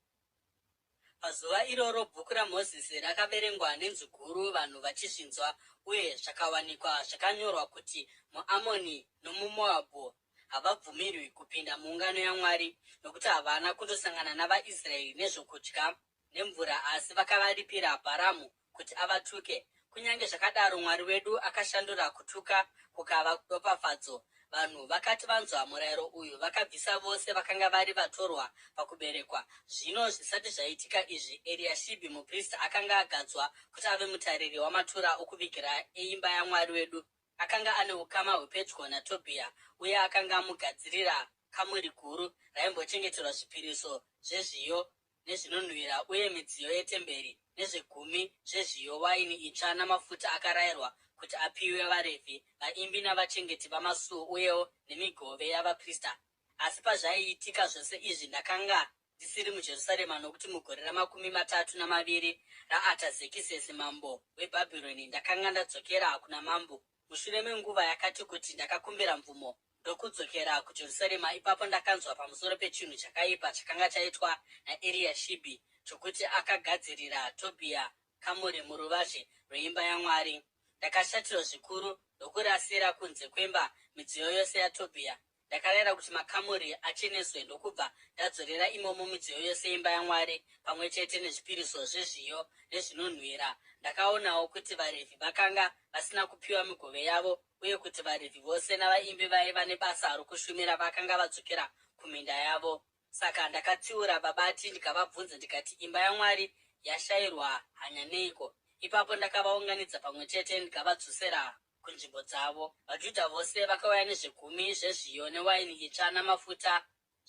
Pazuva iroro bhuku raMozisi rakaverengwa nenzwi guru vanhu vachizvinzwa, uye zvakawanikwa zvakanyorwa kuti muAmoni nomuMoabhu havabvumirwi kupinda muungano yaMwari, nokuti havana kundosangana navaIsraeri nezvokudya nemvura asi vakavaripira Bharamu kuti avatuke. Kunyange zvakadaro, Mwari wedu akashandura kutuka kukava ropafadzo. Vanhu vakati vanzwa murayiro uyu, vakabvisa vose vakanga vari vatorwa pakuberekwa. Zvino zvisati zvaitika izvi, Eriashibhi muprista akanga agadzwa kuti ave mutariri wamatura okuvigira eimba yaMwari wedu. Akanga ane ukama hwepedyo naTobhiya uye akanga amugadzirira kamuri guru raimbochengeterwa zvipiriso zvezviyo nezvinonhuwira uye midziyo yetemberi, nezvegumi zvezviyo, waini itsva namafuta akarayirwa kuti apiwe vaRevhi, vaimbi navachengeti vamasuo uyewo nemigove yavaprista. Asi pazvaiitika zvose izvi ndakanga ndisiri muJerusarema nokuti mugore ramakumi matatu namaviri raAtazekisesi mambo weBhabhironi ndakanga ndadzokera kuna mambo. Mushure menguva yakati kuti ndakakumbira mvumo ndokudzokera kuJerusarema. Ipapo ndakanzwa pamusoro pechinhu chakaipa chakanga chaitwa naEriashibhi, chokuti akagadzirira Tobhiya kamuri muruvazhe rweimba yaMwari. Ndakashatirwa zvikuru ndokurasira kunze kwemba midziyo yose yaTobhiya. Ndakarayira kuti makamuri acheneswe ndokubva ndadzorera imomo midziyo yose yeimba yaMwari pamwe chete nezvipiriso zvezviyo nezvinonhuhwira. Ndakaonawo kuti vaRevhi vakanga vasina kupiwa migove yavo uye kuti vaRevhi vose navaimbi vaiva nebasa rokushumira vakanga vadzokera kuminda yavo. Saka ndakatsiura vabati ndikavabvunza ndikati, Imba yaMwari yashayirwa hanya neiko? Ipapo ndakavaunganidza pamwe chete ndikavadzosera kunzvimbo dzavo. VaJudha vose vakauya nezvegumi zvezviyo newaini itsva namafuta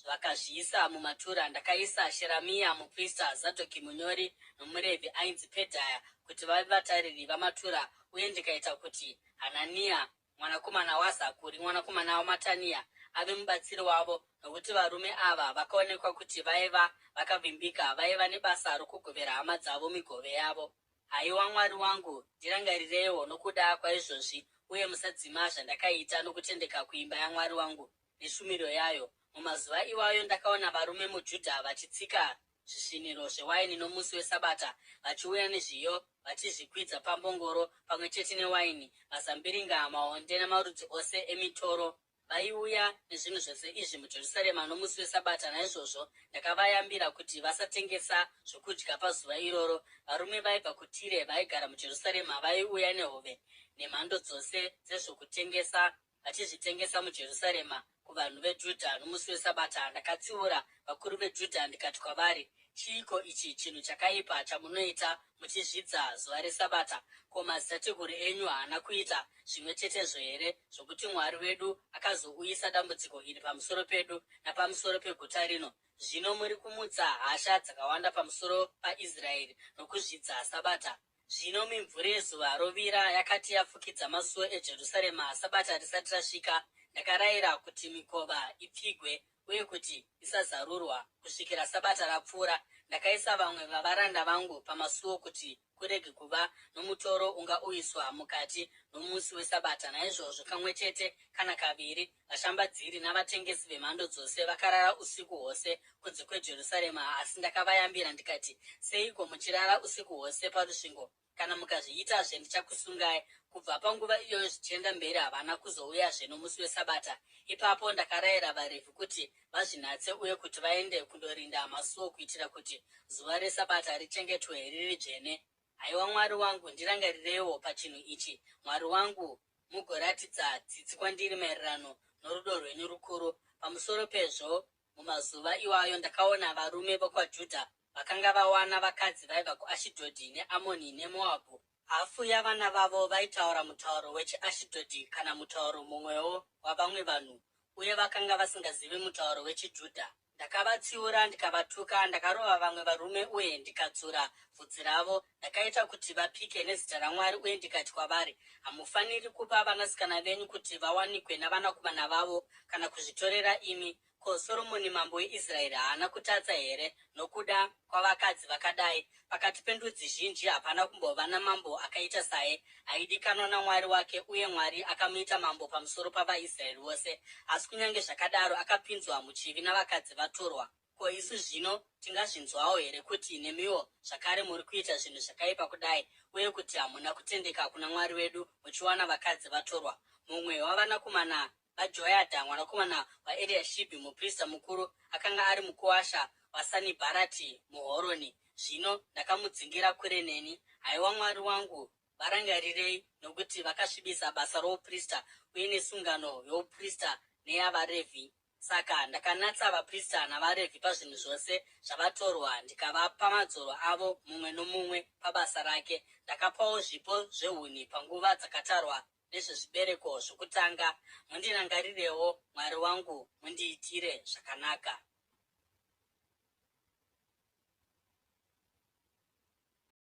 vakazviisa mumatura. Ndakaisa Sheramiya muprista, Zadhoki munyori nomuRevhi ainzi Pedhaya kuti vave vatariri vamatura uye ndikaita kuti Hananiya mwanakomana waZakuri mwanakomana waMataniya ave mubatsiri wavo, nokuti varume ava vakaonekwa kuti vaiva vakavimbika, vaiva nebasa rokugovera hama dzavo migove yavo. Haiwa Mwari wangu, ndirangarireiwo nokuda kwaizvozvi, uye musadzima zvandakaita nokutendeka kuimba yaMwari wangu neshumiro yayo. Mumazuva iwayo ndakaona varume muJudha vachitsika zvisviniro zvewaini nomusi weSabata, vachiuya nezviyo vachizvikwidza pambongoro pamwe chete newaini, mazambiringa, maonde namarudzi ose emitoro. Vaiuya nezvinhu zvose izvi muJerusarema nomusi weSabata, naizvozvo ndakavayambira kuti vasatengesa zvokudya pazuva iroro. Varume vaibva kuTire vaigara muJerusarema vaiuya nehove nemhando dzose dzezvokutengesa vachizvitengesa muJerusarema kuvanhu veJudha nomusi weSabata. Ndakatsiura vakuru veJudha ndikati kwavari, Chiiko ichi chinhu chakaipa chamunoita muchizvidza zuva reSabata? Ko madzitateguru enyu haana kuita zvimwe chetezvo here, zvokuti Mwari wedu akazouyisa dambudziko iri pamusoro pedu napamusoro peguta rino? Zvino muri kumutsa hasha dzakawanda pamusoro paIsraeri nokuzvidza Sabata. Zvino mimvuri yezuva rovira yakati yafukidza masuo eJerusarema Sabata risati rasvika, ndakarayira kuti mikova ipfigwe uye kuti isazarurwa kusvikira Sabata rapfuura. Ndakaisa vamwe vavaranda vangu pamasuo kuti kurege kuva nomutoro ungauyiswa mukati nomusi weSabata. Naizvozvo kamwe chete kana kaviri vashambadziri navatengesi vemhando dzose vakarara usiku hwose kunze kweJerusarema, asi ndakavayambira ndikati, Seiko muchirara usiku hwose parusvingo? Kana mukazviitazve ndichakusungai. Kubva panguva iyoyo zvichienda mberi havana kuzouyazve nomusi weSabata. Ipapo ndakarayira vaRevhi kuti vazvinatse uye kuti vaende kundorinda masuo kuitira kuti zuva reSabata richengetwe riri dzvene. Haiwa Mwari wangu, ndirangarireiwo pachinhu ichi, Mwari wangu, mugoratidza tsitsi kwandiri maererano norudo rwenyu rukuru. Pamusoro pezvo, mumazuva iwayo ndakaona varume vokwaJudha vakanga vawana vakadzi vaibva kuAshidhodhi neAmoni neMoabhu. Hafu yavana vavo vaitaura mutauro wechiAshidhodhi kana mutauro mumwewo wavamwe vanhu, uye vakanga vasingazivi mutauro wechiJudha. Ndakavatsiura ndikavatuka, ndakarova vamwe varume uye ndikadzura bvudzi ravo. Ndakaita kuti vapike nezita raMwari uye ndikati kwavari, Hamufaniri kupa vanasikana venyu kuti vawanikwe navanakomana vavo kana kuzvitorera imi. Ko, Soromoni mambo weIsraeri haana kutadza here nokuda kwavakadzi vakadai? Pakati pendudzi zhinji hapana kumbova namambo akaita saye, aidikanwa naMwari wake, uye Mwari akamuita mambo pamusoro pavaIsraeri vose. Asi kunyange zvakadaro akapinzwa muchivi navakadzi vatorwa. Ko isu zvino tingazvinzwawo here kuti nemiwo zvakare muri kuita zvinhu zvakaipa kudai, uye kuti hamuna kutendeka kuna Mwari wedu muchiwana vakadzi vatorwa? Mumwe wavanakomana vaJoyadha mwanakomana waEriashibhi muprista mukuru akanga ari mukuwasha waSanibharati muHoroni. Zvino ndakamudzingira kure neni. Haiwa Mwari wangu, varangarirei, nokuti vakasvibisa basa rouprista uye nesungano youprista neyavaRevhi. Saka ndakanatsa vaprista navaRevhi pazvinhu zvose zvavatorwa ndikavapa madzoro avo mumwe nomumwe pabasa rake. Ndakapawo zvipo zvehuni panguva dzakatarwa nezvezvibereko zvokutanga. Mundirangarirewo, Mwari wangu, mundiitire zvakanaka.